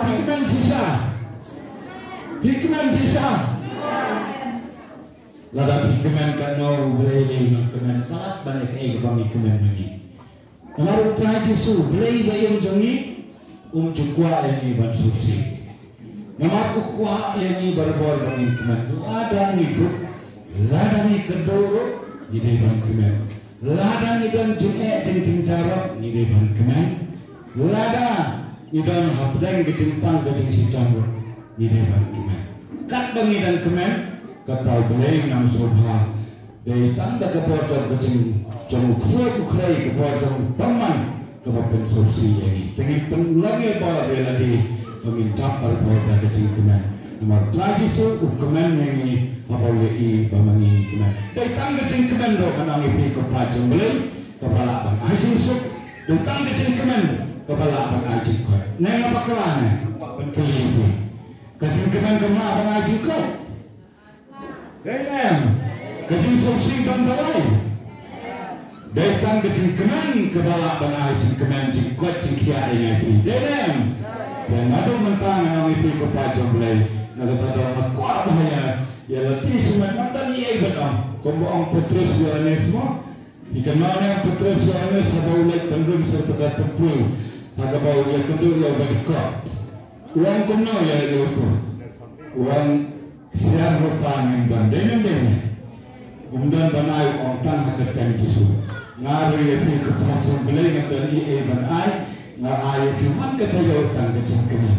Phi kmen shisha. Phi kmen shisha. Lada phi kmen katno, U Blei lei ngan kmen palat ban ïa kaei kaba ngi kmen ma ngi. Namar U Trai Jisu, Blei ba im jong ngi, um ju kwah ïa ngi ban sngewsih. Namar u kwah ïa ngi barabor ba ngin kmen. Lada ngi duk, lada ngi kynduh ruh, ngi dei ban kmen. Lada ngi don jingeh jingjynjar ruh, ngi dei ban kmen. Lada ngi don hapdeng ka jingpang ka jingshitom ruh, ngi dei ban kmen. Katba ngi dang kmen, kata U Blei un nang sngewbha. Dei tang da ka por jong ka jing, jong u ksuid u khrei, ka por jong u bymman kaba pynsngewsih ïa ngi. Te ngin pynlong ïa u bor ïa lade ba ngin dap barabor da ka jingkmen. Namar U Trai Jisu u kmen ïa ngi haba u ïohi ba ma ngi kmen. Dei tang ka jingkmen ruh ngan ong ïa phi ko paid jong U Blei. Kaba lah ban ai jingsuk, dei tang ka jingkmen kaba lah ban ai jingkoit. Ne nga bakla ne, ban kylli phi. Ka jingkmen kam lah ban ai jingkoit. Dei ne em? Ka jingsuk sing ban dawai. Dei tang ka jingkmen kaba lah ban ai jingkmen, jingkoit jingkhiah ïa ngi phi. Dei ne em? Te naduh mynta nga ong ïa phi ko pa jong U Blei, na kata ka daw nga kwah ba ïa, ïa lade shuh, ngam don ei ei ban ong. Kumba ong Petrus Ïoannis mo, Phi kynmaw ne em Petrus Ïoannis haba u leit pynrung sha kata ka templ, ha kaba u ïakynduh ïa u badikot? U ong kumno ïa, ïa uto? U ong, shisha ruh pa ngim don. Dei ne em dei ne? Ngim don ban ai, u ong, tang ha ka kyrteng Jisu. Nga ruh ïa phi ko pa jong U Blei ngam don ei ei ban ai, nga ai ïa phi man ka taïew tang ka jingkmen.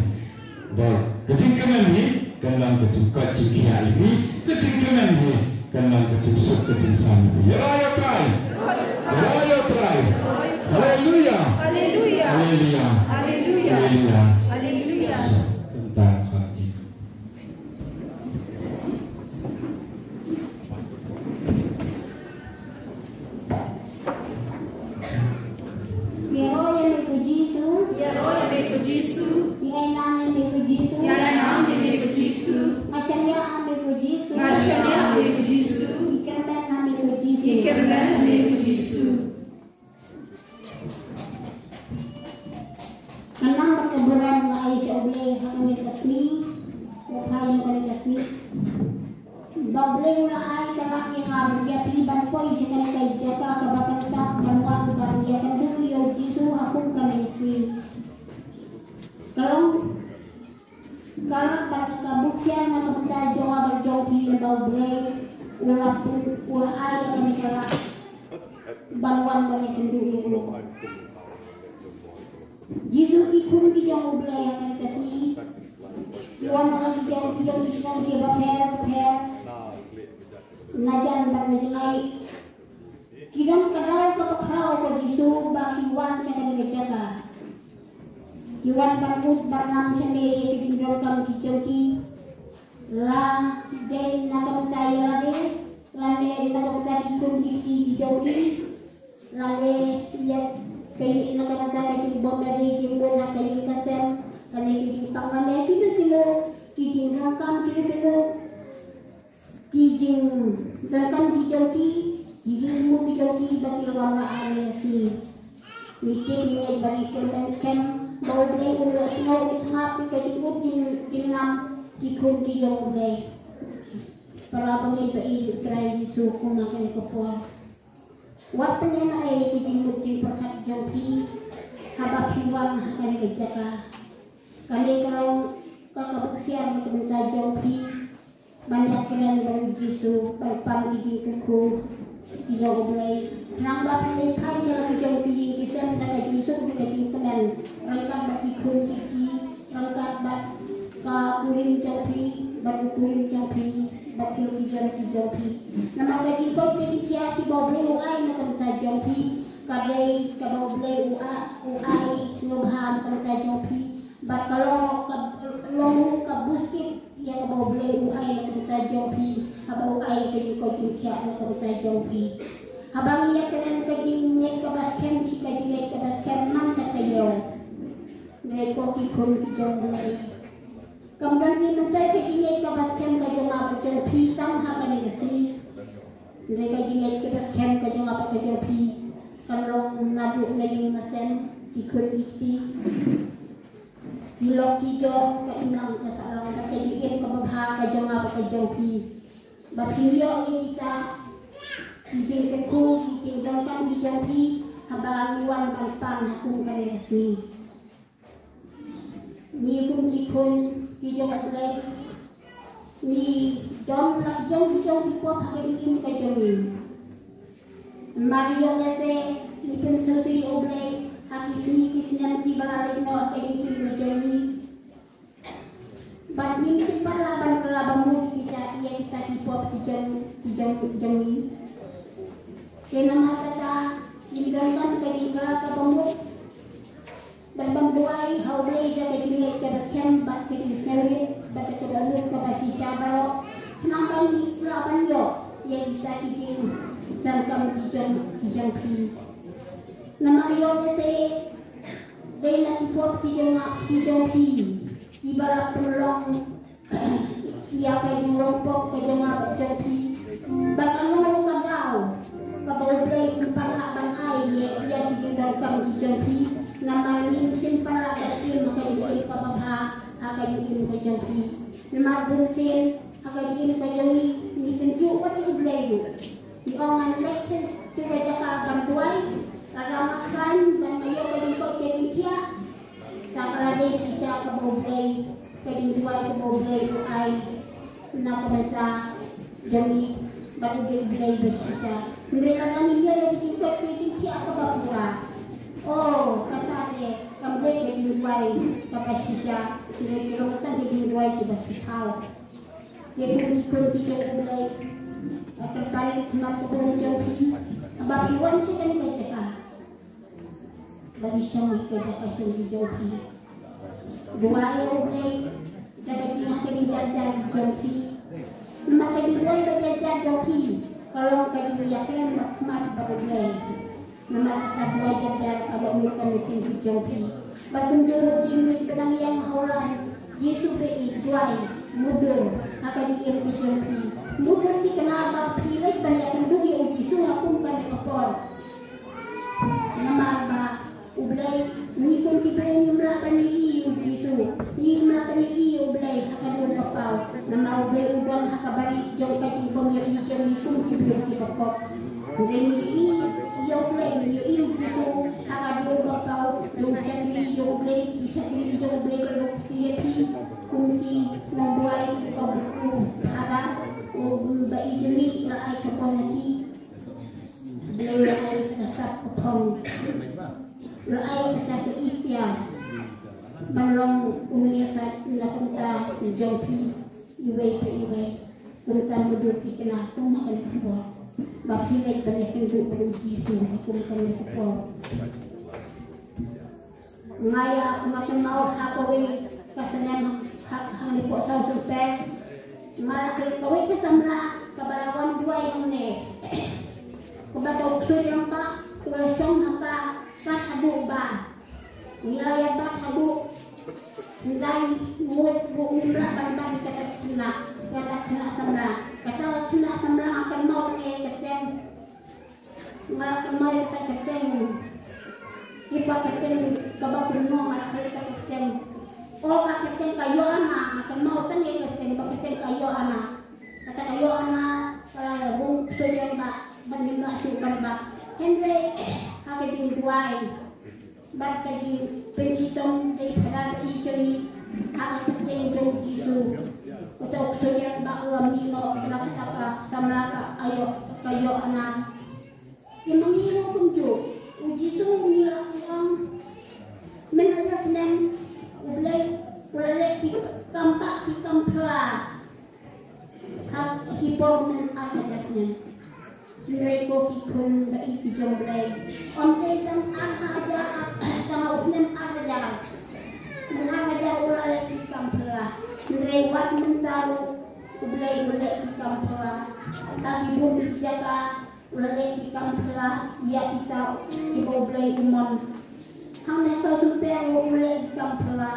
Dei, ka jingkmen hi kan long ka jingkoit jingkhiah ïa phi, ka jingkmen hi kan long ka jingsuk ka jingsaiñ ïa phi. Ïaroh ïa U Trai. Ïaroh ïa U Trai. Haleluia. Haleluia. Haleluia. Haleluia. Haleluia. Sa, kumta khot ïa. Ïaroh ïa me ko Jisu. Ïaroh ïa me ko Jisu. Ïainam ïa me ko Jisu. Ïainam ïa me ko Jisu. Nga shaniah ha me ko Jisu. Nga shaniah ha me ko Jisu. Ngi kyrmen ha me ko Jisu. Ngi kyrmen ha me ko Jisu. Ka nang bad ka burom nga ai sha U Blei ha kane ka sngi. Nga phai ïa kane ka sngi. Ba U Blei u la ai ka lad ïa nga bad ïa phi ban poi sha kane ka jaka kaba kyntait ban wan ban ïakynduh ïa U Jisu ha kum kane ka sngi. Ka long ka lad bad ka buk sian na ka bynta jong nga bad jong phi, ba U Blei u la pyn, u la ai ïa kane ka lad ban wan ban ïakynduh ïa U. Jisu, ki khun ki jong U Blei ha kane ka sngi ki wan na ka liang jong ki, jong ki shnong kiba pher bapher, na jan bad na jngai. Ki don ka daw kaba khraw ko Jisu ba ki wan sha kane ka jaka. Ki wan ban ud ban ngam shane ïa ki jingdonkam ki jong ki. La dei na ka bynta ïa lade, lane na ka bynta ki khun ki kti ki jong ki, lane ïa kaei, na ka bynta ka jingbym marwei jingbun ha ka ïing ka sem, lane ki jingpang, lane kino kino ki jingdonkam, kino kino ki jingdonkam ki jong ki, ki jingthmu ki jong ki ba ki la wan ha kane ka sngi. Ngi tip ngi ngeit ba ngi kyrmen skhem ba U Blei un ïohsngew, un sngap ïa ka jingud jing, jingngam ki khun ki jong U Blei. Para bangeit ba ïeit, U Trai Jisu, kum ha kane ka por, wat pynïaid ei ei ka jingmut jingpyrkhat jong phi haba phi wan ha kane ka jaka. Kane ka long ka, ka buk sian na ka bynta jong phi. Ban ïakren bad U Jisu, ban pan ki jingkyrkhu ki jong U Blei. Nangba phi leit phai sha la ki jong ki ïing ki sem da ka jingsuk da ka jingkmen, ryngkat bad ki khun ki kti, ryngkat bad ka kurim jong phi, bad u kurim jong phi, bad ki, ki jong, ki jong phi. Namar ka jingkoit ka jingkhiah kiba U Blei u ai na ka bynta jong phi, ka dei kaba U Blei u a, u ai sngewbha na ka bynta jong phi. Bad ka long ka, long ka buskit ïa kaba U Blei u ai na ka bynta jong phi, haba u ai ka jingkoit jingkhiah na ka bynta jong phi. Haba ngi ïakren ka jingngeit kaba skhem, shi ka jingngeit kaba skhem man ka taïew. Hynrei ko ki khun ki jong U Blei, kam don hi mynta ka jingngeit kaba skhem ka jong nga bad jong phi tang ha kane ka sngi. Hynrei ka jingngeit kaba skhem ka jong nga bad ka jong phi kan long naduh na ïing na sem, ki khun ki kti, ki lok ki jong, ka imlang ka sahlang, bad ka jingim kaba bha ka jong nga bad ka jong phi. Ba phin ïoh ïa kita ki jingkyrkhu, ki jingdonkam ki jong phi haba ngi wan ban pan ha kum kane ka sngi. Ngi kum ki khun ki jong U Blei, ngi don la ki jong ki jong ki pop ha ka jingim ka jong ngi. Mar ïoh lehse ngi pynsngewsih ïa U Blei ha ki sngi ki snem kiba la leit noh ha ka jingim ka jong ngi. Bad ngim shym pat lah ban kylla ba mut ïa kita, ïa kita ki pop ki jong, ki jong, jong ngi. Te namar kata ngim donkam ka jingkylla kaba mut. Bad ban duwai ha U Blei da ka jingngeit kaba skhem bad ka jingsngewrit bad ka dohnud kaba shisha baroh, khnang ba ngin lah ban ïoh ïa kita ki jingdonkam ki jong, ki jong phi. Namar ïoh lehse dei na ki pop ki jong nga, ki jong phi, kiba la pynlong ïa ka jinglong pop ka jong nga bad jong phi. Ba ka long ka daw kaba U Blei un pynlong ban ai ïa, ïa ki jingdonkam ki jong phi. Namar ngim shym pynlong ban im ha ka jingim kaba bha ha ka jingim ka jong phi. Namar bun sien ha ka jingim ka jong ngi, ngi kynjuh wat ïa U Blei ruh. Ngi ong ngan leit sha ka jaka ban duwai, lada nga khlaiñ ban ïoh ka jingkoit ka jingkhiah. Sa ka la dei shisha kaba U Blei, ka jingduwai kaba U Blei u ai na ka bynta jong ngi, bad U Blei, U Blei ba shisha. Hynrei lada ngim ïoh ïa ka jingkoit ka jingkhiah kaba pura, oh, kata te kam dei ka jingduwai kaba shisha. Hynrei ka long tang ka jingduwai kaba shisha. Ïa phi ki khun ki jong U Blei, nga kyrpad ïa ka khmat ka bun jong phi, haba phi wan sha kane ka jaka ba phi shong ïa ka jaka shong ki jong phi. Duwai ïa U Blei da ka jingïakhun jar jar ki jong phi. Namar ka jingduwai ba jar jar jong phi ka long ka jingïakren bad khmat bad U Blei. Namar kata duwai jar jar ka long ka mynsiem ki jong phi. Bad kumjuh ruh ki mih ba dang ïeng ha u rai, Jisu ba i duwai, mudui ha ka jingim ka jong phi. Mudui ki kynmaw ba phi leit ban ïakynduh ïa U Jisu ha kum kane ka por. Namar ba U Blei, ngi kum ki briew ngim lah ban ïohi ïa U Jisu, ngim lah ban ïohi ïa U Blei ha ka dur ka paw. Namar U Blei u don ha ka bynta jong ka jingbym ïohi jong ngi kum ki briew kiba pop. Hynrei ngi ïohi ïa U Blei, ngi ïohi ïa U Jisu ha ka dur ka paw. Jong shakri jong U Blei, ki shakri jong U Blei ka dei ki ïa phi kum ki nongduwai kiba bun. Haba u ba i jong ngi la ai ka pon ha ki. Blei la ai ka sap ka phong, la ai kata ka ïeit ban long u nongïasaid na ka bynta jong phi iwei pa iwei. Kumta mudui ki kynmaw kum ha kane ka por ba phi leit ban ïakynduh bad U Jisu ha kum kane ka por. Nga ïa, nga kynmaw ha kawei ka snem ha, ha, hangne hapoh South Sumpel. Nga la klet kawei ka samla kaba la wan duwai hangne. Kaba uta u ksuid rangbah u la shong ha ka, ka bat haduh ba ngi la ïa bat haduh. Ngi la ïa mut ruh ngim lah ban bat kata ka khynnah, kata ka khynnah samla. Kata ka khynnah samla nga kynmaw te ka kyrteng. Nga la kynmaw ïa ka kyrteng. Ïa ka kyrteng kaba kynmaw nga la klet ka kyrteng. O ka kyrteng ka Ïoanna, nga kynmaw tang ïa ka kyrteng, ka kyrteng ka Ïoanna. Kata ka Ïoanna ka la ïa rung ksuid rangbah ban ym lah shuh ban bat. Hynrei ha ka jingduwai bad ka jingpynshitom dei phadar ïa jong ngi ha ka kyrteng jong U Jisu. Uta u ksuid rangbah u la mih noh na kata ka samla ka Ïo, ka Ïoanna. Te ma ngi ruh kumjuh, U Jisu u ngi la ong, mynta ka snem U Blei u la leh ki kam bah ki kam phylla ha ki por mynta ka snem. Hynrei ko ki khun ba ïeit ki jong U Blei, ym dei tang ar hajar, tang u snem ar hajar. Mynta ar hajar u la leh ki kam phylla. Hynrei wat mynta ruh U Blei u leh ki kam phylla. Ha ki bun ki jaka u la leh ki kam phylla ïa kita kiba U Blei u mon. Hangne ha South Sumpel ruh u leh ki kam phylla.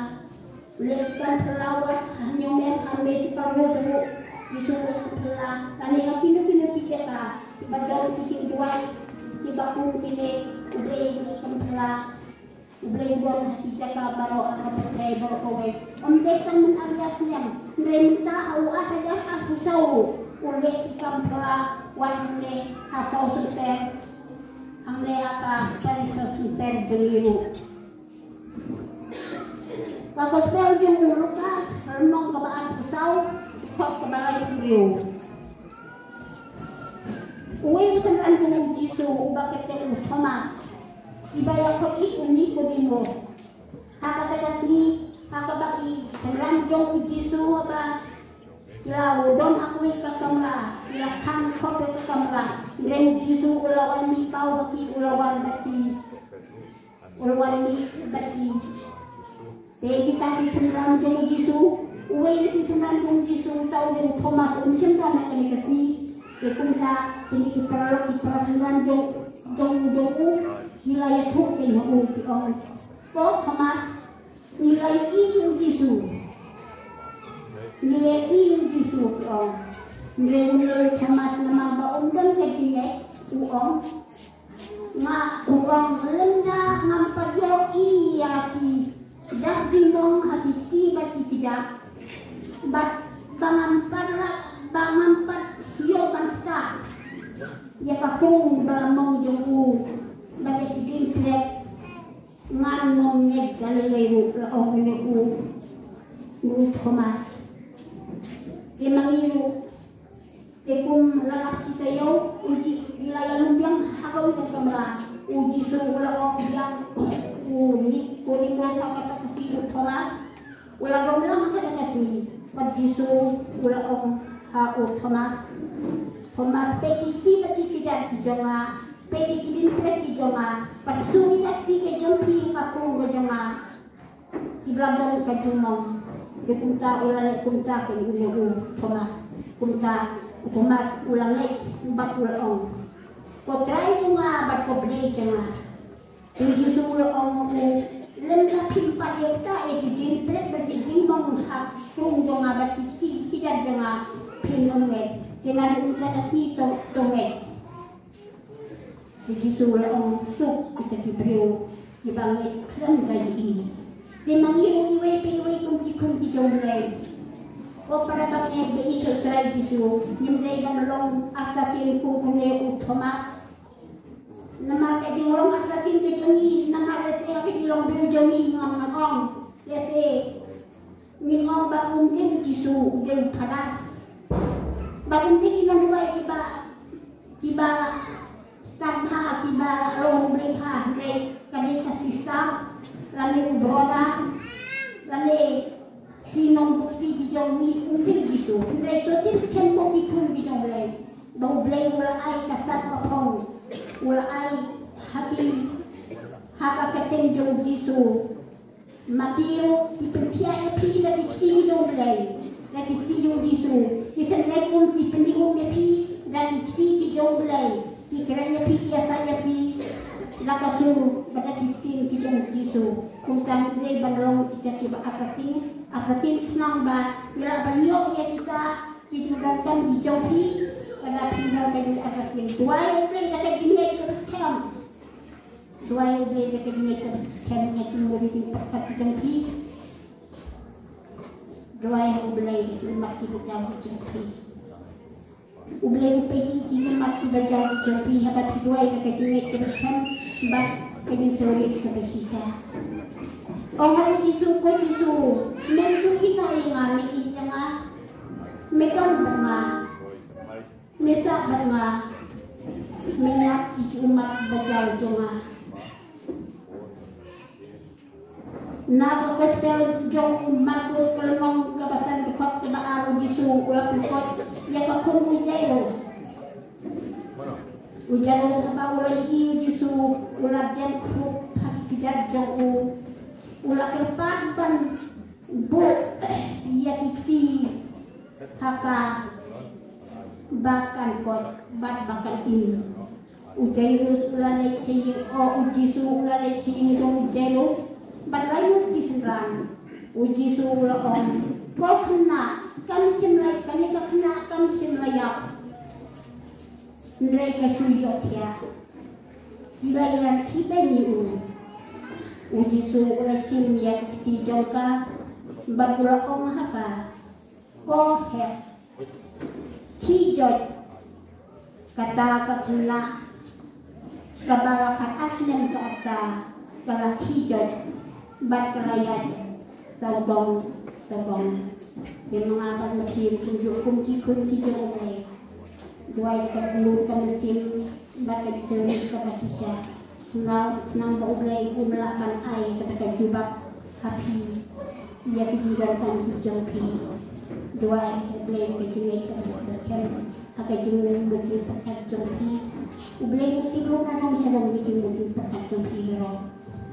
U leh ki kam phylla wat ha Hynñiewmere, ha Mei Super Road ruh u Jisu u leh ki kam phylla. Lane ha kino kino ki jaka kiba don ki tyngduwai kiba kum kine, U Blei u leh ki kam phylla. U Blei u don ha ki jaka baroh, ha baroh kawei. Ym dei tang mynta ar hajar snem, hynrei mynta ha u ar hajar arphew saw u leh ki kam phylla wat hangne ha South Sumpel, hangne ha ka parish South Sumpel jong ngi ruh. Ka Gospel jong u Lukas, lynnong kaba arphew saw, dkhot kaba laiphew hynriew. Uwei u synran jong U Jisu uba kyrteng u Thomas, iba ïakhot ïa u Nikodemus. Ha kata ka sngi, ha kaba ki synran jong U Jisu haba ki la don ha kawei ka kamra, ki la khang khop ïa ka kamra. Hynrei U Jisu u la wan mih paw ha ki, u la wan bad ki. U la wan mih bad ki. Te kita ki synran jong U Jisu, uwei na ki synran jong U Jisu, uta u dei u Thomas, um shym don ha kane ka sngi. Te kumta kine ki paralok, ki para synran jong, jong, jong u, Ki la ïathuh kein ha u, ki ong, "Ko Thomas, ngi la ïohi ïa u Jisu. Ngi la ïohi ïa u Jisu," ki ong. Hynrei u Thomas, namar ba um don ka jingngeit, u ong, "Nga, u ong, lymda ngam pat ïohi ïa ki dak jinglong ha ki kti bad ki kjat, bad ba ngam pat lah, ba ngam pat ïoh ban ktah ïa ka krung ba la mong jong u bad ïa ki diengphlet, ngan ym ngeit da lei lei ruh," la ong ïa u, u Thomas. Te ma ngi ruh, te kum la lap shi taïew, u Ji-, la ïalum biang ha kawei ka kamra. U Jisu u la ong biang, u Ni-, u Nikodemus, ha kata ka sngi, u Thomas u la ong lang ha kata ka sngi. Bad u Jisu u la ong ha u Thomas, "Thomas, peit ki kti bad ki kjat ki jong nga, peit ki diengphlet ki jong nga, bad shu ïa ka kti ka jong phi ha ka krung ka jong nga." Ki ba la don ka jingmong. Te kumta u la leh kumta kein ïa u Thomas. Kumta u Thomas u la ngeit bad u la ong, "Ko Trai jong nga bad ko Blei jong nga." Te u Jisu u la ong ha u, "Lymda phim pat ïoh ktah ïa ki diengphlet bad ki jingmong ha ka krung jong nga bad ki kti ki kjat jong nga, phim nym ngeit. Te naduh mynta ka sngi to, to ngeit." Te u Jisu u la ong, "Suk kita ki briew kiba ngeit khlem da ïohi." Te ma ngi ruh, iwei pa iwei, kum ki khun ki jong U Blei, ko para bangeit, ba ïeit ïa u Trai Jisu, ngim dei ban long artatien kum une u Thomas. Namar ka jinglong artatien ka jong ngi, namar lehse ha ka jinglong briew jong ngi ngam nang ong, lehse ngin ong ba um dei u Jisu, u dei u Phadar. Ba um dei ki nongduwai kiba, kiba stad bha, kiba long U Blei bha, hynrei ka dei ka sister, lane u brother, lane ki nongbakti ki jong ngi, um dei u Jisu. Hynrei to tim skhem, ko ki khun ki jong U Blei, ba U Blei u la ai ka sap ka phong, u la ai ha ki, ha ka kyrteng jong u Jisu. Ma ki ruh ki pynthiah ïa phi da ki kti ki jong U Blei, da ki kti jong u Jisu. Ki synreit um, ki pynïoh um ïa phi da ki kti ki jong U Blei. Ki kren ïa phi, ki ïasaid ïa phi da ka sur bad da ki ktien ki jong u Jisu. Kumta ngi dei ban long kita kiba artatien, artatien khnang ba ngi lah ban ïoh ïa kita ki jingdonkam ki jong phi. Lada phi don ka jingdonkam, duwai ïa U Blei da ka jingngeit kaba skhem. Duwai ïa U Blei da ka jingngeit kaba skhem, ïa ki mat ki jingpyrkhat ki jong phi. Duwai ïa U Blei da ki mat kiba jaw ki jong phi. U Blei u peit ïa ki mat kiba jaw ki jong phi haba phi duwai da ka jingngeit kaba skhem bad ka jingsngewrit kaba shisha. Ong ha u Jisu, "Ko Jisu, me ïeit noh ïa nga, me ïeit ïa nga, me don bad nga, me sah bad nga, me ïap ïa ki ummat ba jaw jong nga." Na ka Gospel jong u Markus, ka lynnong kaba san, dkhot kaba ar, u Jisu u la pynkut ïa ka khun u Jairus. U Jairus haba u la ïohi u Jisu, u la dem khrup ha ki kjat jong u, u la kyrpad ban buh ïa ki kti ha ka ba kan kot bad ba kan im. U Jairus u la leit sha ïing, o, u Jisu u la leit sha ïing jong u Jairus bad u la ïoh ki synran. U Jisu u la ong, "Ko khynnah, kam shym la, kane ka khynnah kam shym la ïap, hynrei ka shu ïohthiah. Ki la ïarkhie beiñ ïa u." U Jisu u la shim ïa ka kti jong ka bad u la ong ha ka, "Ko hep, khie joit." Kata ka khynnah kaba la khatar snem ka rta, ka la khie joit bad ka la ïaid tawbong tawbong. Te ma nga bad ma phi ruh kumjuh, kum ki khun ki jong U Blei, duwai da ka bynta ka mynsiem bad ka jingsngewrit kaba shisha. Khnang, khnang ba U Blei un lah ban ai kata ka jubab ha phi ïa ki jingdonkam ki jong phi. Duwai ïa U Blei ka jingngeit kaba skhem ha ka jingmut jingpyrkhat jong phi. U Blei u tip ruh na nong sha nong ki jingmut jingpyrkhat jong phi ruh.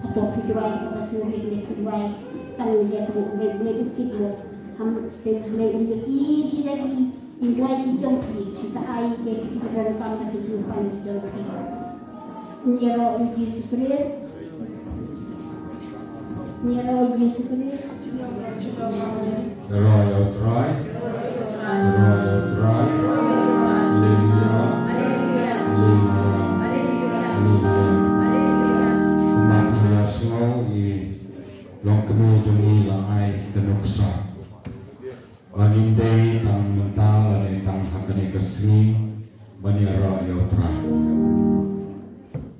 Hato phi duwai kaba sngewrit ne phi duwai tang ïa ka, U Blei, U Blei u tip ruh. Ham te U Blei un ïohi ïa ki duwai ki jong phi, te un ai ïa ki jingdonkam ha ki jingpang ki jong phi. Ngi ïaroh ïa U Jisu Khrist. Ngi ïaroh ïa U Jisu Khrist. Ïaroh ïa U Trai. Ïaroh ïa U Trai. Haleluya. Haleluya. Haleluya. Kumba phi la sngew, i longkmie jong ngi la ai ka nuksa ba ngin dei tang mynta lane tang ha kane ka sngi ban ïaroh ïa U Trai.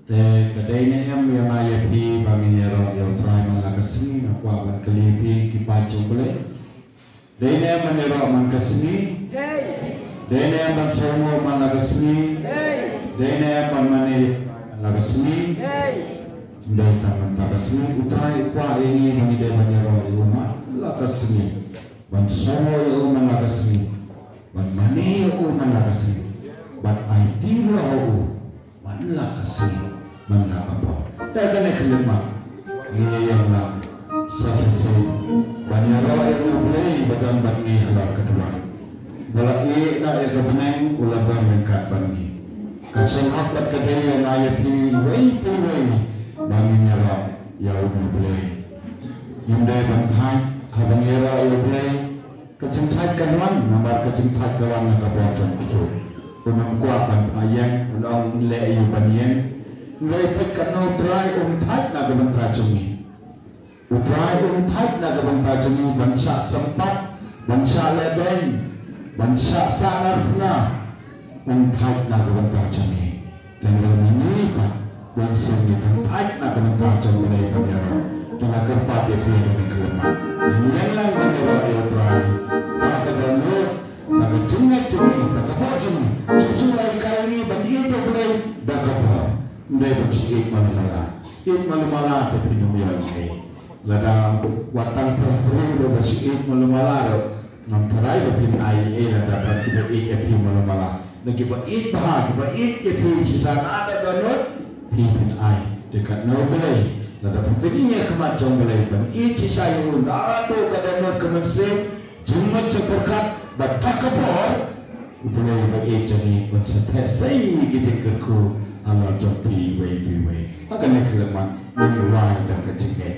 Te ka dei ne em ïa nga ïa phi ba ngin ïaroh ïa U Trai man la ka sngi? Nga kwah ban kylli phi ki paid jong U Blei. Dei ne em ban ïaroh man ka sngi? Dei ne em ban sngewbha man la ka sngi? Dei ne em ban mane man la ka sngi? Dei tang man la ka sngi. U Trai u kwah ïa ngi ba ngi dei ban ïaroh ïa u man la ka sngi, ban sngewbha ïa u man la ka sngi, ban mane ïa u man la ka sngi, ban aiti ruh ha u man la ka sngi, man la ka por. Te kane ka lem ma ngi ïa ïeng lang sa shisien ban ïaroh ïa U Blei ba don bad ngi halor ka duwan. Ba la ïeh noh ïa ka bneng, u la don ryngkat bad ngi. Ka sngewhok bad ka dei ïa nga ïa phi uwei pa uwei ba ngin ïaroh ïa U Blei. Ngim dei ban thait haba ngi ïaroh ïa U Blei. Ka jingthait kan wan, namar ka jingthait ka wan na ka bor jong U Trai. Un ym kwah ban phah ïeng, un ong leh aïu ban ïeng. Hynrei peit katno U Trai um thait na ka bynta jong ngi. U Trai um thait na ka bynta jong ngi ban shah sympat, ban shah lehbeiñ, ban shah sahnarphna. Um thait na ka bynta jong ngi. Lehse ma ngi pat, ban sngewthuh, thait na ka bynta jong U Blei ban ïaroh. Te nga kyrpad ïa phi ha kane ka lem ma, ngin ïeng lang ban ïaroh ïa U Trai. Ba ka dohnud, ba ka jingngeit jong ngi, ba ka bor jong ngi, shu shu lai kai ngi ban ïeit ïa U Blei da ka bor. Ym dei ban shu ïeit malu mala. Ïeit malu mala te phin ym ïoh ei ei. Lada wat tang phra phra ba shu ïeit malu mala ruh, ngam tharai ba phin ai ei ei, lada pat kiba ïeit ïa phi malu mala. Na kiba ïeit bha, kiba ïeit ïa phi shisha na ka dohnud, phi phin ai. Te katno U Blei, lada phi pynïeng ïa ka khmat jong U Blei ban ïeit shisha ïa u na ka dohnud ka mynsiem, jingmut jingpyrkhat bad da ka bor, U Blei ba ïeit jong ngi un sa theh sei ki jingkyrkhu halor jong phi iwei pa iwei. Ha kane ka lem ma ngin ïa wai da ka jingngeit.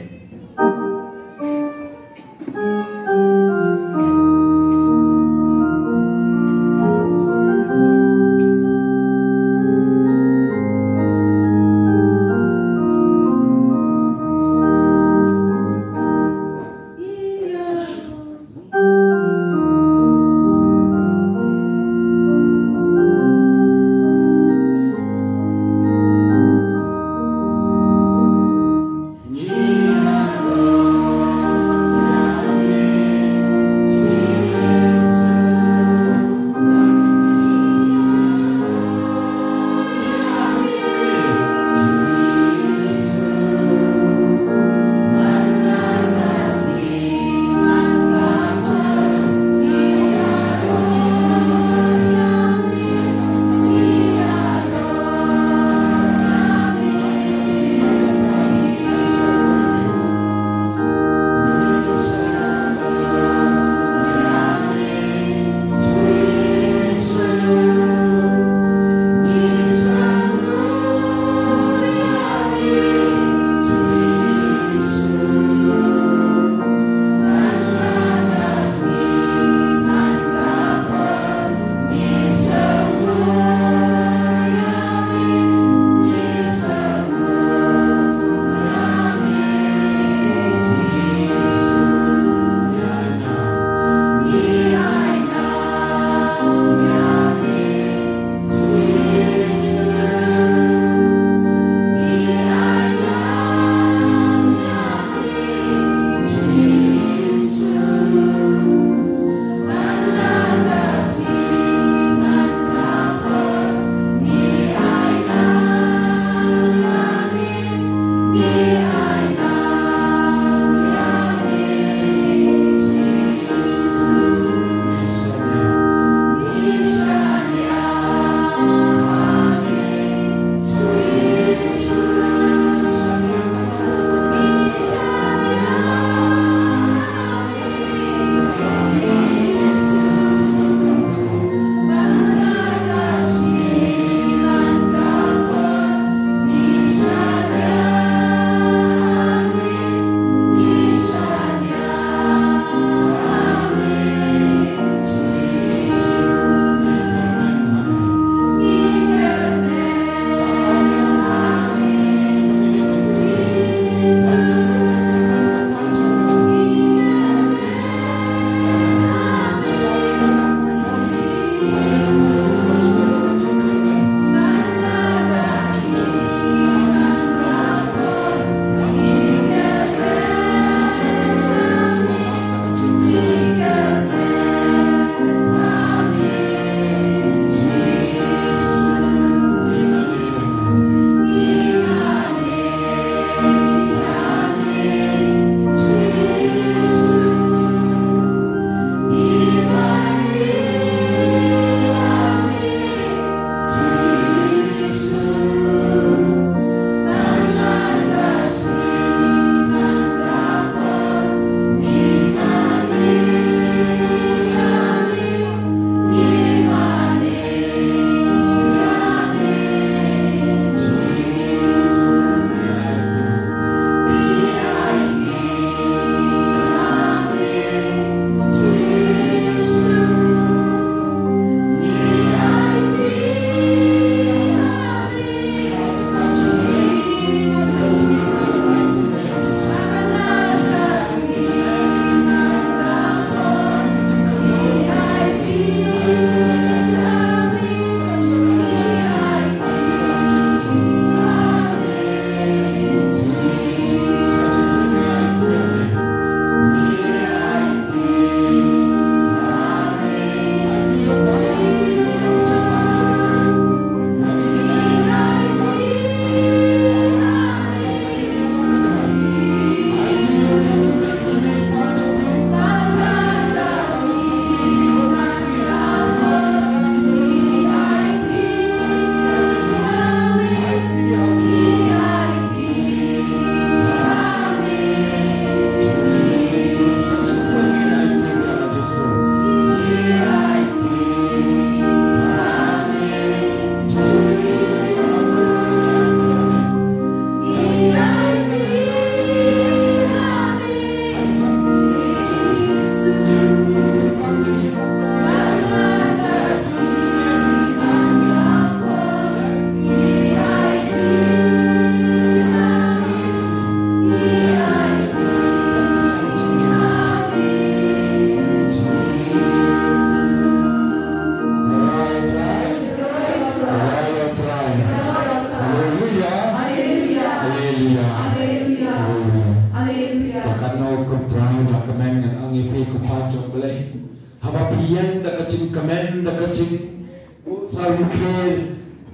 Ïeng da ka jingkmen, da ka jingsawa,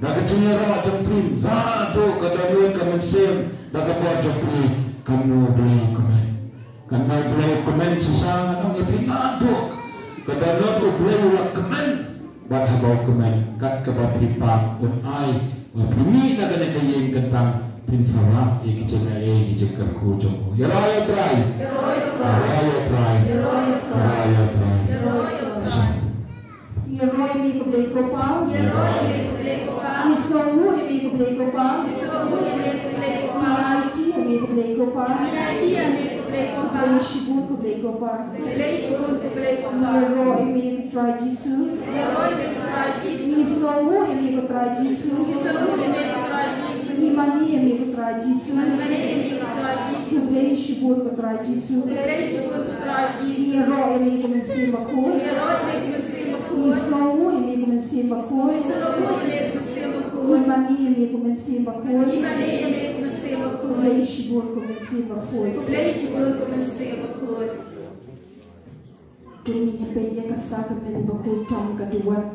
da ka jingïarap jong phi, naduh ka dohnud ka mynsiem, da ka bor jong phi, katno U Blei u kmen. Katno U Blei u kmen shisha, ngan ong ïa phi naduh ka dohnud U Blei u la kmen, bad haba u kmen, kat kaba phi pang un ai, ba phi mih na kane ka ïing kyntang, phin sa rah ïa ki jingaiei, ki jingkyrkhu jong u. Ïaroh ïa U Trai. Ïaroh ïa U Trai. Ïaroh ïa U Trai. Ïaroh ïa U Blei ko Pa. Ïaroh ïa U Blei ko Pa. Ngi sngewbha ïa U Blei ko Pa. Ngi sngewbha ïa U Blei ko Pa. Ngi aiti ïa U Blei ko Pa. Ngi aiti ïa U Blei ko Pa. Khublei shibun ko Blei ko Pa. Khublei shibun ko Blei ko Pa. Ïaroh ïa U Trai Jisu. Ïaroh ïa U Trai Jisu. Ngi sngewbha ïa U Trai Jisu. Ngi sngewbha ïa U Trai Jisu. Ngi mane ïa U Trai Jisu. Ngi mane ïa U Trai Jisu. Khublei shibun ko Trai Jisu. Khublei shibun ko Trai Jisu. Ïaroh ïa U Mynsiem Bakhuid. Ïaroh ïa U Mynsiem Bakhuid. Ngi sngewbha ïa U Mynsiem Bakhuid. Ngi sngewbha ïa U Mynsiem Bakhuid. Ngi mane ïa U Mynsiem Bakhuid. Ngi mane ïa U Mynsiem Bakhuid. Khublei shibun ko Mynsiem Bakhuid. Khublei shibun ko Mynsiem Bakhuid. To ngin ïa peit ïa ka sakramen bakhuid tam ka dei wat.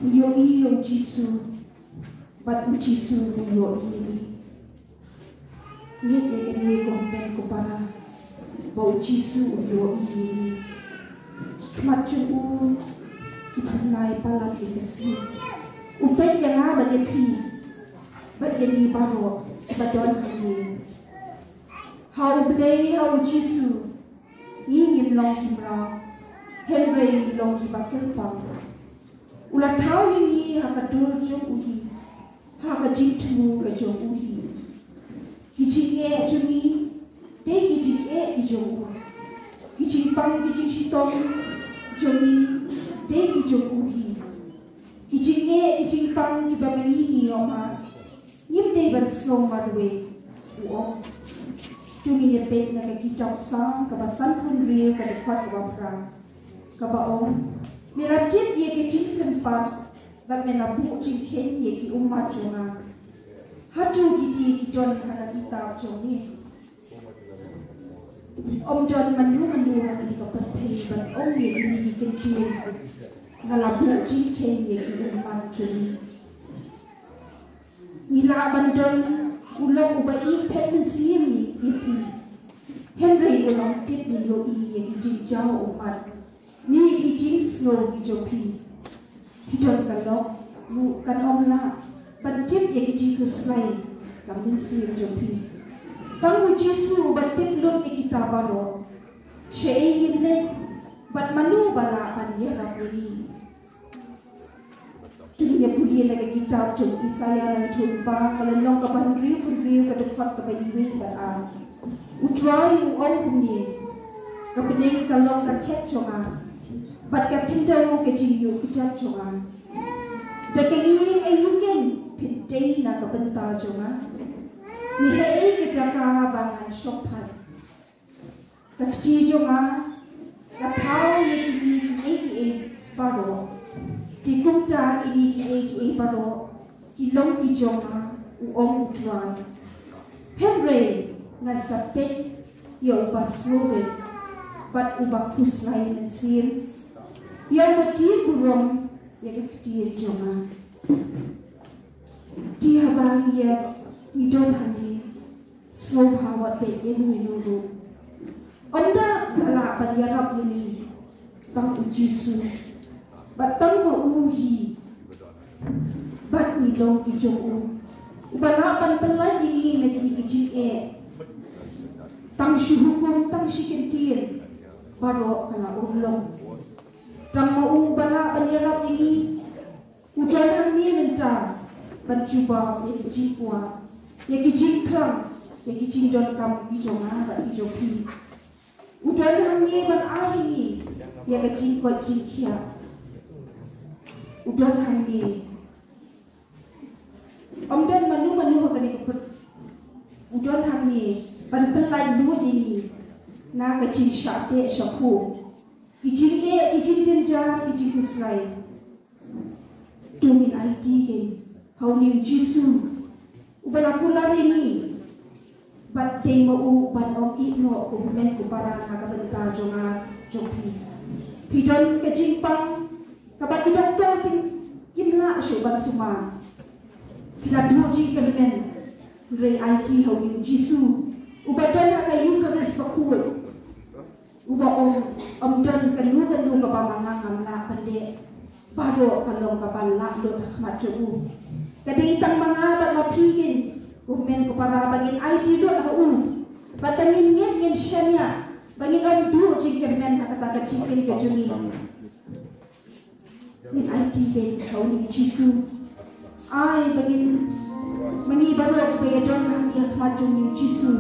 Ïohi ïa U Jisu. Bad U Jisu u ïohi ïa ngi. Ngeit ïa kane ko hynmen ko para ba U Jisu u ïohi ïa ngi. Ki khmat jong u ki phyrnai palat ïa ka sngi. U peit ïa nga bad ïa phi bad ïa ngi baroh kiba don hangne. Ha U Blei, ha U Jisu, ngi ngim long ki mraw, hynrei ngi long kiba kyrpang. U la thaw ïa ngi ha ka dur jong u hi, ha ka jingthmu ka jong u hi. Ki jingeh jong ngi dei ki jingeh ki jong u. Ki jingpang ki jingshitom jong ngi dei ki jong u hi. Ki jingeh ki jingpang kiba ma ngi ngi ïohmad, ngim dei ban sngew marwei, u ong. To ngin ïa peit na ka kitab Salm kaba sanphew hynriew ka dkhot kaba phra, kaba ong, me la tip ïa ka jingsympat bad me la buh jingkheiñ ïa ki ummat jong nga. Hato kine ki don ha ka kitab jong me? Ym don mano mano ha kane ka pyrthei ban ong ïa kine ki kyntien, nga la buh jingkheiñ ïa ki ummat jong ngi. Ngi lah ban don u long uba ïeit phet mynsiem ïa phi, hynrei u long tip ngi ïohi ïa ki jingjaw ummat ne ki jingsngew ki jong phi. Phi don ka lok ruh kan ym lah ban tip ïa ki jingkhuslai ka mynsiem jong phi. Tang U Jisu uba tip lut ïa kita baroh. Shaei ngin leit bad mano ba lah ban ïarap ïa ngi? To ngin ïa pule na ka kitab jong u Isaïah, na ka lynnong kaba hynriewphew hynriew, ka dkhot kaba wei bad ar. U Trai u ong kumne: Ka bneng ka long ka khet jong nga, bad ka khyndew ka jingïuh kjat jong nga. Da ka ïing aïu kein phin tei na ka bynta jong nga? Ne haei ka jaka ba ngan shongphat? Ka kti jong nga ka thaw ïa kine kiei kiei baroh. Te kumta kine kiei kiei baroh ki long ki jong nga, u ong U Trai. Hynrei ngan sa peit ïa uba sngewrit bad uba khuslai mynsiem, ïa uba die burom ïa ka ktien jong nga. Te haba ngi ïa, ngi don hangne, sngewbha wat beh ïa uno uno ruh. Ym da ba lah ban ïarap ïa ngi, tang U Jisu. Bad tang ma u hi, bad ngi long ki jong u, uba lah ban pyllait ïa ngi na kine ki jingeh. Tang shi hukum, tang shi kyntien, baroh ka la urlong. Tang ma u uba lah ban ïarap ïa ngi. U don hangne mynta ban jubab ïa ki jingkwah, ïa ki jingthrang, ïa ki jingdonkam ki jong nga bad ki jong phi. U don hangne ban ai ïa ngi ïa ka jingkoit jingkhiah. U don hangne. Ym don mano mano ha kane ka pyrthei. U don hangne ban pyllait lut ïa ngi na ka jingshah teh shah khuh, ki jingeh, ki jingjynjar, ki jingkhuslai. To ngin aiti kein ha une U Jisu uba la kular ïa ngi. Bad dei ma u ban ong ïehnoh ko hynmen ko para na ka bynta jong nga jong phi. Phi don ka jingpang kaba ki doktor kim lah shuh ban sumar. Phi la duh jingkyrmen, hynrei aiti ha u Jisu uba don ha ka Eukharist bakhuid, uba ong, ym don kano kano kaba ma nga ngam lah ban leh, baroh ka long kaba lah lut ha khmat jong u. Ka dei tang ma nga bad ma phi, kine ki kmen ki para, ba ngin aiti lut ha u, bad ba ngin ngeit, ngin shaniah ba ngin ym duh jingkyrmen ha kata ka jingim ka jong ngi. Ngin aiti beit ha u Jisu. Ai ba ngin, ma ngi baroh ba ïadon ha ngi ha khmat jong u Jisu,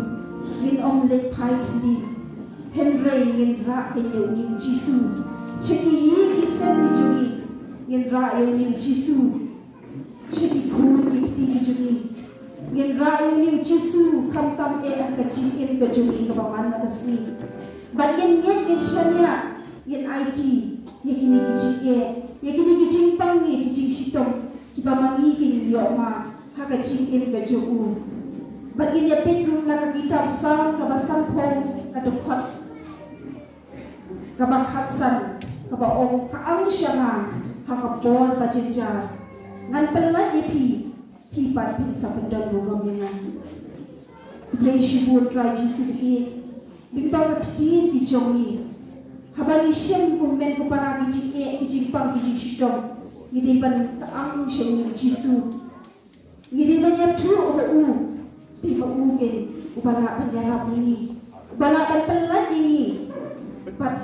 ngin ym leit phai tylli, hynrei ngin rah ïa u Jisu. Sha ki ïing ki sem ki jong ngi, ngin rah ïa u Jisu. Sha ki khun ki kti ki jong ngi, ngin rah ïa u Jisu, khamtam eh ha ka jingim ka jong ngi kaba man la ka sngi. Bad ngin ngeit, ngin shaniah, ngin aiti ïa kine ki jingeh, ïa kine ki jingpang, ïa ki jingshitom kiba ma ngi kin ïoh mad ha ka jingim ka jong u. Bad ngin ïa peit ruh na ka kitab Salm kaba sanphew, ka dkhot kaba khatsan, kaba ong, ka ang sha nga ha ka por ba jynjar. Ngan pyllait ïa phi, phi pat phin sa pyndonburom ïa nga. Khublei shibun Trai Jisu Khrist. Lyngba ka ktien ki jong ngi, haba ngi shem kumne ki para ki jingeh, ki jingpang, ki jingshitom, ngi dei ban ka ang sha u Jisu. Ngi dei ban ïathuh ha u, te ha u keiñ uba lah ban ïarap ïa ngi, uba lah ban pyllait ïa ngi. Bad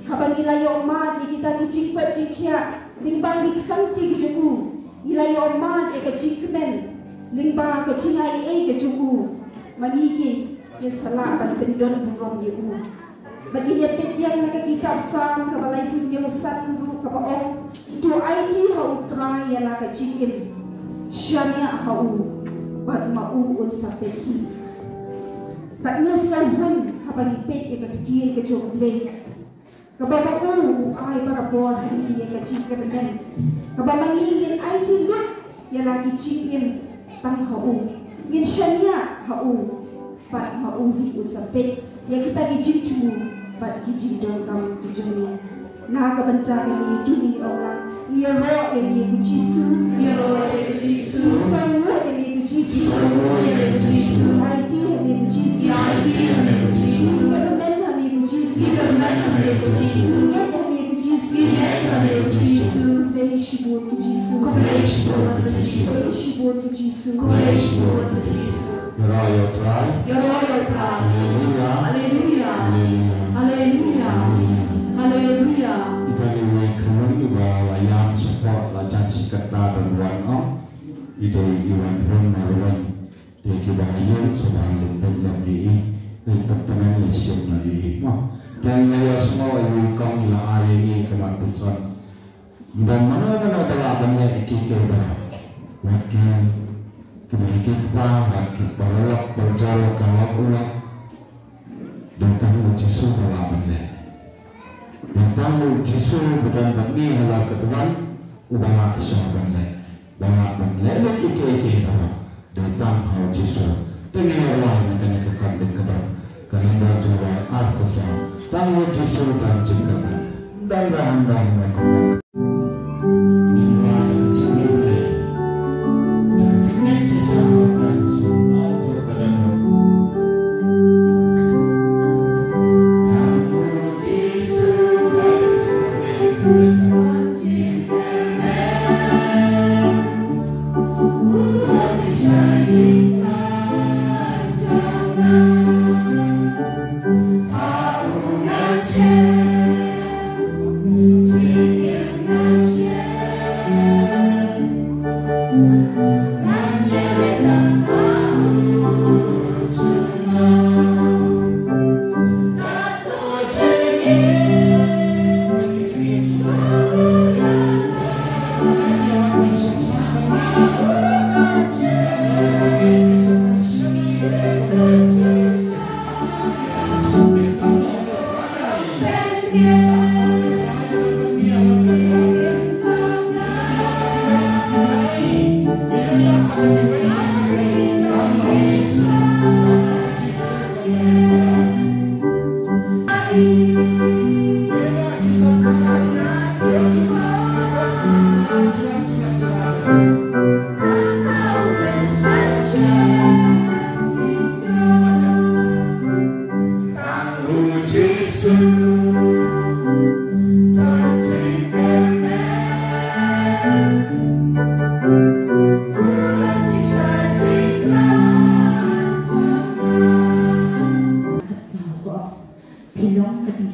haba ngi la ïoh mad ïa kita ki jingkoit jingkhiah lyngba ki ksangti ki jong u, ngi la ïoh mad ïa ka jingkmen lyngba ka jingai ei ka jong u, ma ngi keiñ ngin sa lah ban pyndonburom ïa u. Bad ngi ïa peit biang na ka kitab Salm kaba laiphew hynñiew san ruh kaba ong, to aiti ha u Trai ïa la ka jingim, shaniah ha u, bad ma u un sa peit hi. Katno sngewhun haba ngi peit ïa ka ktien ka jong u Blei, kaba ma u u ai barabor ha ngi ïa ka jingkyrmen, kaba ma ngi ngin aiti lut ïa la ki jingim tang ha u, ngin shaniah ha u, bad ma u hi un sa peit ïa kita ki jingthmu bad ki jingdonkam ki jong ngi. Na ka bynta kane to ngin ong lang, ngi ïaroh ïa me ko Jisu. Ngi ïaroh ïa me ko Jisu. Ngi ïaroh ïa me ko Jisu. Ngi ïaroh ïa me ko Jisu. Ngi aiti ïa me ko Jisu. Ngi aiti ïa me ko Jisu. Ngi kyrmen ha me ko Jisu. Ngi kyrmen ha me ko Jisu. Ngi ngeit ha me ko Jisu. Ngi ngeit ha me ko Jisu. Khublei shibun ko Jisu. Khublei shibun ko Jisu. Khublei shibun ko Jisu. Khublei shibun ko Jisu. Ïaroh ïa u Trai. Ïaroh ïa u Trai. Haleluya. Haleluya. Haleluya. Haleluya. Haleluya. I dei iwei i khun iba la ïam shapoh, la jan shi katta don wan ong. I dei i Wanrung Marweiñ. Te kiba ha ïing sngewbha leit peit ïa i. Leit peit tymmen, leit shim ïa i. Mo. Te ngi ïohsngew ïa i kong i la ai ïa i ka mat pynsan. Ym don mano mano ba lah ban leh ïa kiei kiei baroh. Wat ki, ki mei ki kpa, wat ki paralok parajor, ka lok u lok. Dei tang u Jisu ba lah ban leh. Dei tang u Jisu ba don bad ngi halor ka duwan, uba lah shuh ban leh. Ba lah ban leh ïa kiei kiei baroh. Dei tang ha u Jisu. Te ngin ïa wan na kane ka khot dei ka dang. Ka nang dang jingwan arphew saw. Tang ha u Jisu dang jingkyrmen. Dang dang dang na ka. Ngin wan na ka jingkyrmen. Na ka jingkyrmen Jisu. Tang ha u Jisu. Tang ha u Jisu.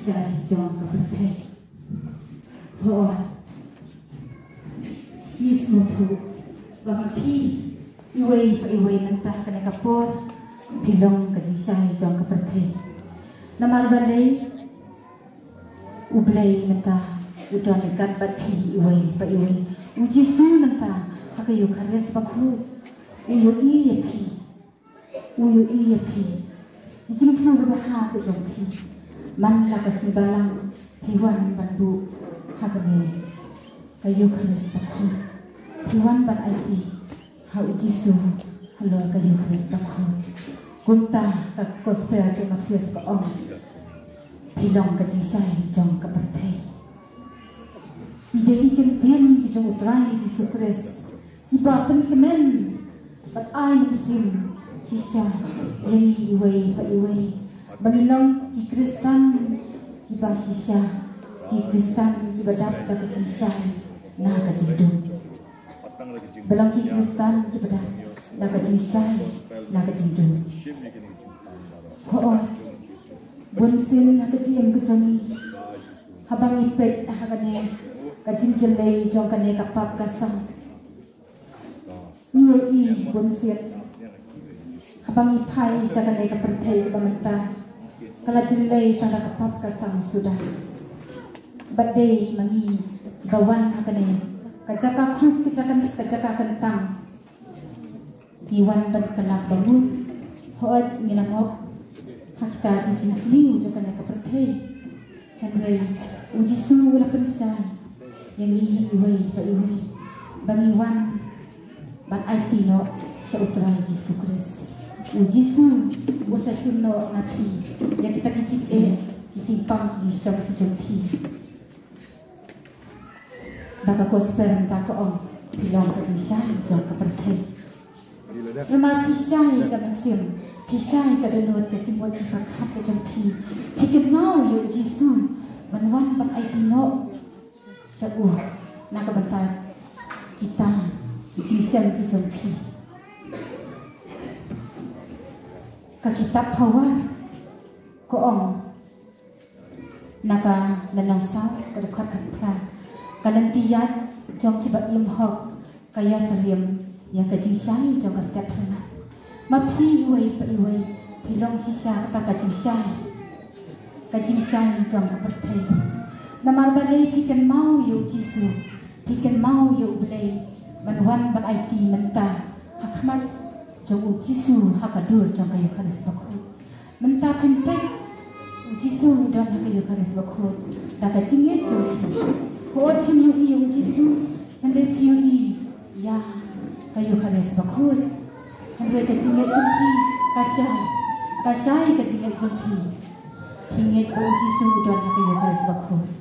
Jai jong ka pyrthei. Hooid. Ngi sngewthuh ba ma phi iwei pa iwei mynta ha kane ka por phi long ka jingshai jong ka pyrthei. Namar balei? U Blei mynta u don ryngkat bad phi iwei pa iwei. U Jisu mynta ha ka Eukharist Bakhuid u ïohi ïa phi. U ïohi ïa phi. Ïa ki jingthmu babha ka jong phi. Man la ka sngi balang phi wan ban buh ha kane ka Eukharist Bakhuid. Phi wan ban aiti ha u Jisu halor ka Eukharist Bakhuid. Kumta ka Gospel jong u Mathaios ka ong, phi long ka jingshai jong ka pyrthei. Ki dei ki kyntien ki jong u Trai Jisu Khrist kiba pynkmen bad ai mynsiem shisha ïa ngi iwei pa iwei ba ngin long ki Khristan kiba shisha, ki Khristan kiba dap da ka jingshai na ka jingdum. Ba long ki Khristan kiba dap da ka jingshai na ka jingdum. Hooid, bunsien ha ka jingim ka jong ngi, haba ngi peit ha kane ka jingjyllei jong kane ka pap ka sang, ngi ïohi bunsien haba ngi phai sha kane ka pyrthei kaba mynta ka la jyllei tang da ka pap ka sang suda. Bad dei ma ngi ba wan ha kane ka jaka khuid, ka jaka, ka jaka kyntang. Ngi wan ban kylla ba mut, hooid ngi la ngop ha kita ki jingsniew jong kane ka pyrthei. Hynrei u Jisu u la pynshai ïa ngi iwei pa iwei ba ngi wan ban aiti noh sha u Trai Jisu Khrist. U Jisu u sa shim noh na phi ïa kita ki jingeh, ki jingpang, ki jingshitom ki jong phi. Ba ka Gospel mynta ka ong, phi long ka jingshai jong ka pyrthei. Namar phi shai ka mynsiem, phi shai ka dohnud, ka jingmut jingpyrkhat ka jong phi. Phi kynmaw ïa u Jisu ban wan ban aiti noh sha u na ka bynta kita ki jingshai ki jong phi. Ka kitab Phawar ka ong, na ka lynnong saw, ka dkhot khatphra, ka lynti ïaid jong kiba im hok ka ïasyriem ïa ka jingshai jong ka step phyrnai. Ma phi iwei pa iwei phi long shisha kata ka jingshai, ka jingshai jong ka pyrthei. Namar balei? Phi kynmaw ïa u Jisu, phi kynmaw ïa u Blei ban wan ban aiti mynta ha khmat jong u Jisu ha ka dur jong ka Eukharist Bakhuid. Mynta phin peit u Jisu u don ha ka Eukharist Bakhuid da ka jingngeit jong phi. Hooid phim ïohi ïa u Jisu, hynrei phi ïohi ïa ka Eukharist Bakhuid. Hynrei ka jingngeit jong phi ka shai, ka shai ka jingngeit jong phi. Phi ngeit ba u Jisu u don ha ka Eukharist Bakhuid.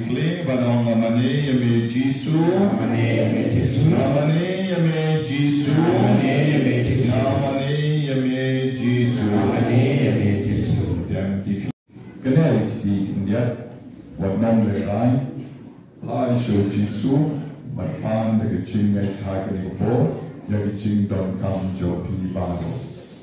Kling ban ong, nga mane ïa me Jisu. Nga mane ïa me Jisu. Nga mane ïa me Jisu. Nga mane ïa me Jisu. Nga mane ïa me Jisu. Dem ki kane ki kti ki ndiat wat nong le rai. Phai sha u Jisu bad pan da ka jingngeit ha kane ka por ïa ka jingdonkam jong phi baroh.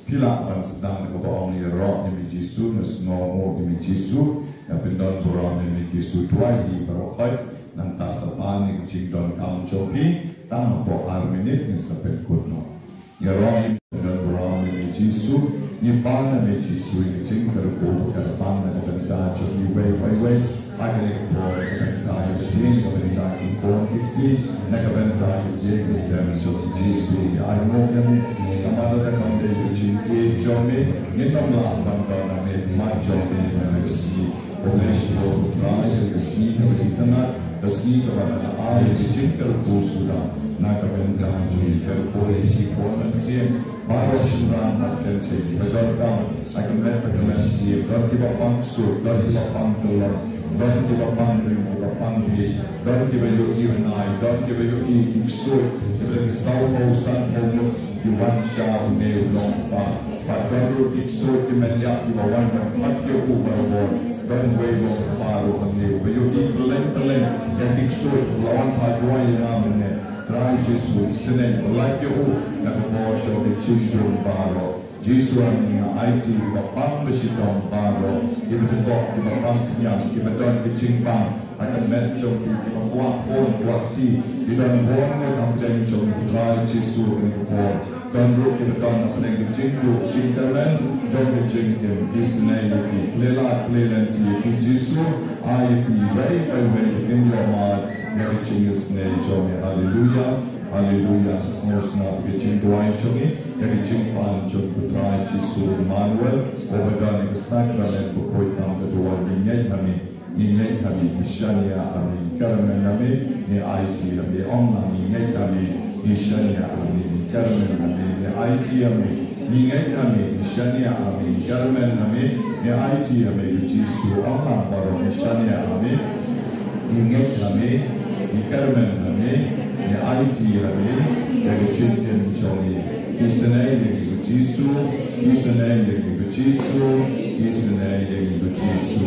Phi lah ban sdang da kaba ong, ïaroh ïa me Jisu, nga sngewnguh ïa me Jisu, nga pyndon burom ïa me Jisu. Duwai hi baroh khoit, nangta sa pan ïa ka jingdonkam jong phi, tang hapoh ar minit ngin sa pynkut noh. Ïaroh ïa me, pyndon burom ïa me Jisu, ngi pan ïa me Jisu ïa ka jingkyrkhu, ka ban na ka bynta jong iwei pa iwei. Ha kane ka por, na ka bynta ïa ka ïing, na ka bynta ki khun ki kti, na ka bynta ïa ki ïing ki sem jong u Jisu. Ïa ai nguh ïa me, namar lada kam dei ka jingïeit jong me, ngin ym lah ban don ha khmat jong me ha kane ka sngi. Khublei shibun ko Trai ïa ka sngi kaba itynnad, ka sngi kaba me la ai ïa ka jingkyrkhu suda na ka bynta jong ngi. Kyrkhu ïa ki khun mynsiem baroh, shynrang bad kynthei kiba donkam ha ka met bad ka mynsiem, don kiba pang ksuid, don kiba pang kyllon, don kiba pang ring, kiba pang bieit, don kiba ïohi rngai, don kiba ïohi ki ksuid, kiba dang saw phew san phew ngut ki wan sha une u nongkpa. Bad don ruh ki ksuid ki meniap kiba wan ban pynïap ïa u barabor. Don uwei u nongkpa ruh hangne uba ïohi kylleng kylleng ïa ki ksuid, u la wan pat duwai ïa nga mynne. Trai Jisu, isynei ba lait ïa u na ka bor jong ka jingdum baroh. Jisu, nga aiti kiba pang ba shitom baroh, kiba dkhot, kiba pang khñiang, kiba don ka jingbam ha ka met jong ki, kiba kwah khun kwah kti, ki don bun ngut ha pdeng jong ki, Trai Jisu, kane ka por. Don ruh kiba don ha pdeng ka jingkyrkhu jingkyrmen jong ka jingim, isynei ïa ki, khlei lad khlei lynti ïa ki Jisu, ai ïa ki iwei pa iwei ba kin ïoh mad ïa ka jingisynei jong ngi. Haleluya. Haleluya. Sngewsynei ïa ka jingduwai jong ngi, ïa ka jingpan jong u Trai Jisu Immanuel, uba don ha ka sakramen bakhuid tam ka duwai. Ngi ngeit ha me, ngi ngeit ha me, ngi shaniah ha me, ngi kyrmen ha me, ngi aiti ha me. Ong lang, ngi ngeit ha me, ngi shaniah ha me, ngi kyrmen ha me, ngi aiti ha me. Ngi ngeit ha me, ngi shaniah ha me, ngi kyrmen ha me, ngi aiti ha me. Ko Jisu, ong lang baroh, ngi shaniah ha me, ngi ngeit ha me, ngi kyrmen ha me, ngi aiti ha me ïa ka jingim jong ngi. Isynei ïa ngi ko Jisu, isynei ïa ngi ko Jisu, isynei ïa ngi ko Jisu.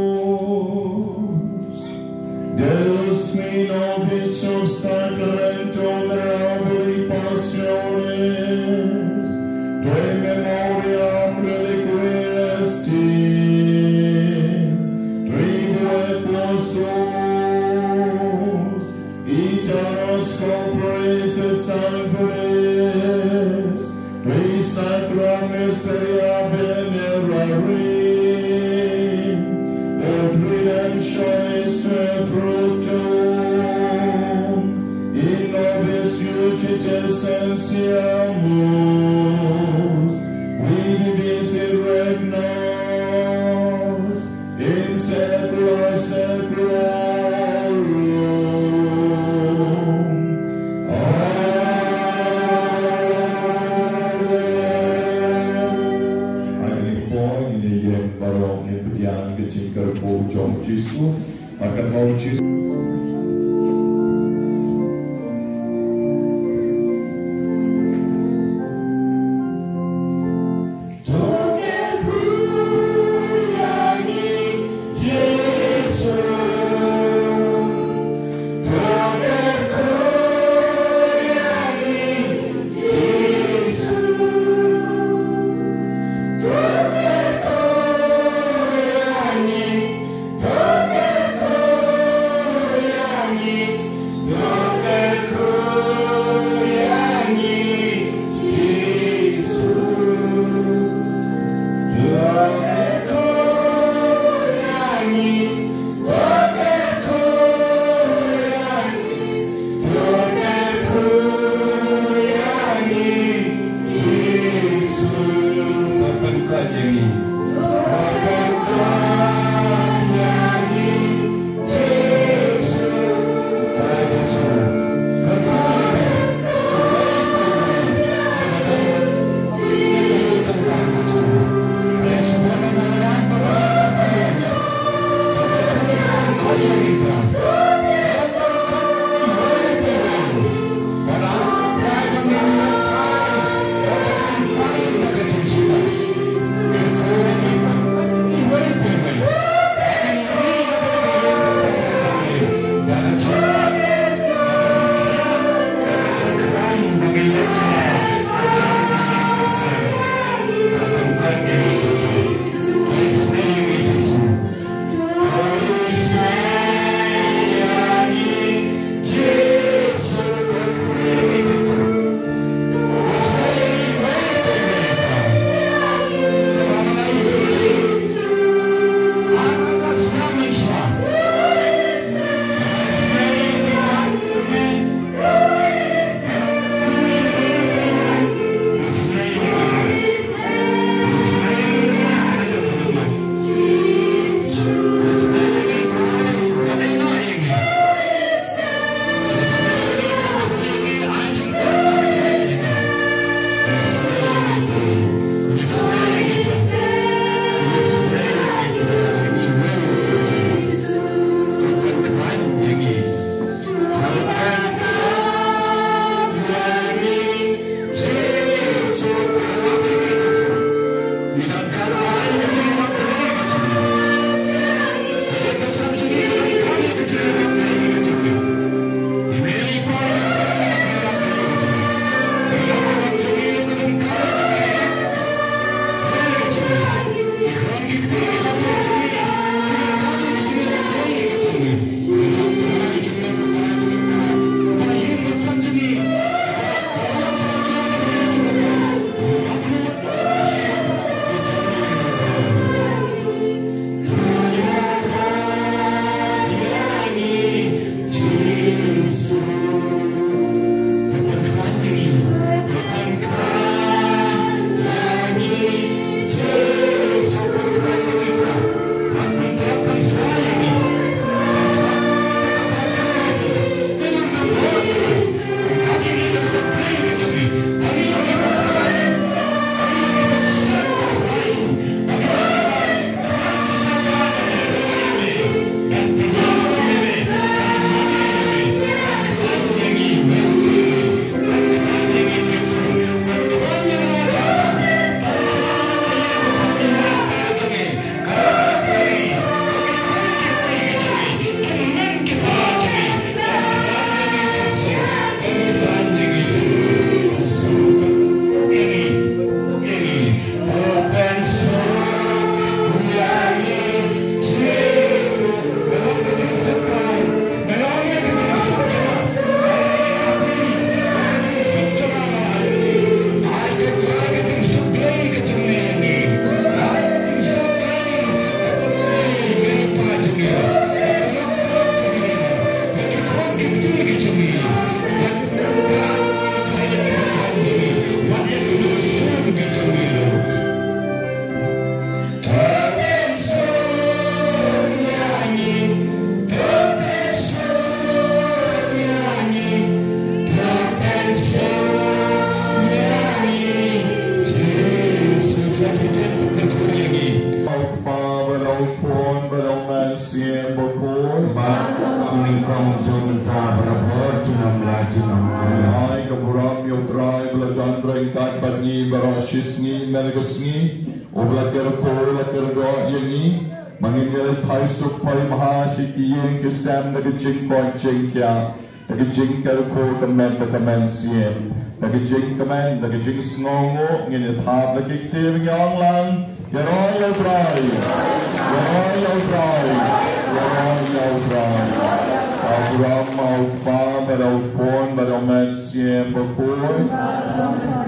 Oremus. Deus me nobis sub sacramentum mirabilis passionis, tu in memoriam reliquies te, tribuet postumus, iteros corporis et sanguinis, qui sacra mysteria venerarim, ut redemptionis sui fructum, in nobis iudice sentiamus, qui vivis et regnas in saecula saeculorum. Amen. Ha kane ka por ngin ïeng baroh, ngin pdiang ïa ka jingkyrkhu jong u Jisu. Bad katba u Jisu Sa barabor junom la junom. Ai ka burom ïa U Trai ba la don ryngkat bad ngi baroh shi sngi man la ka sngi. U ba la kyrkhu la kyrdoh ïa ngi ba ngin ïa leit phai suk phai bha sha ki ïing ki sem da ka jingkoit jingkhiah, da ka jingkyrkhu ka met da ka mynsiem, da ka jingkmen da ka jingsngewnguh. Ngin ïa thap la ki ktien, ngin ong lang: Ïaroh ïa U Trai, ïaroh ïa U Trai, ïaroh ïa U Trai. Ka burom ha U Kpa bad ha U Khun bad ha U Mynsiem Bakhuid.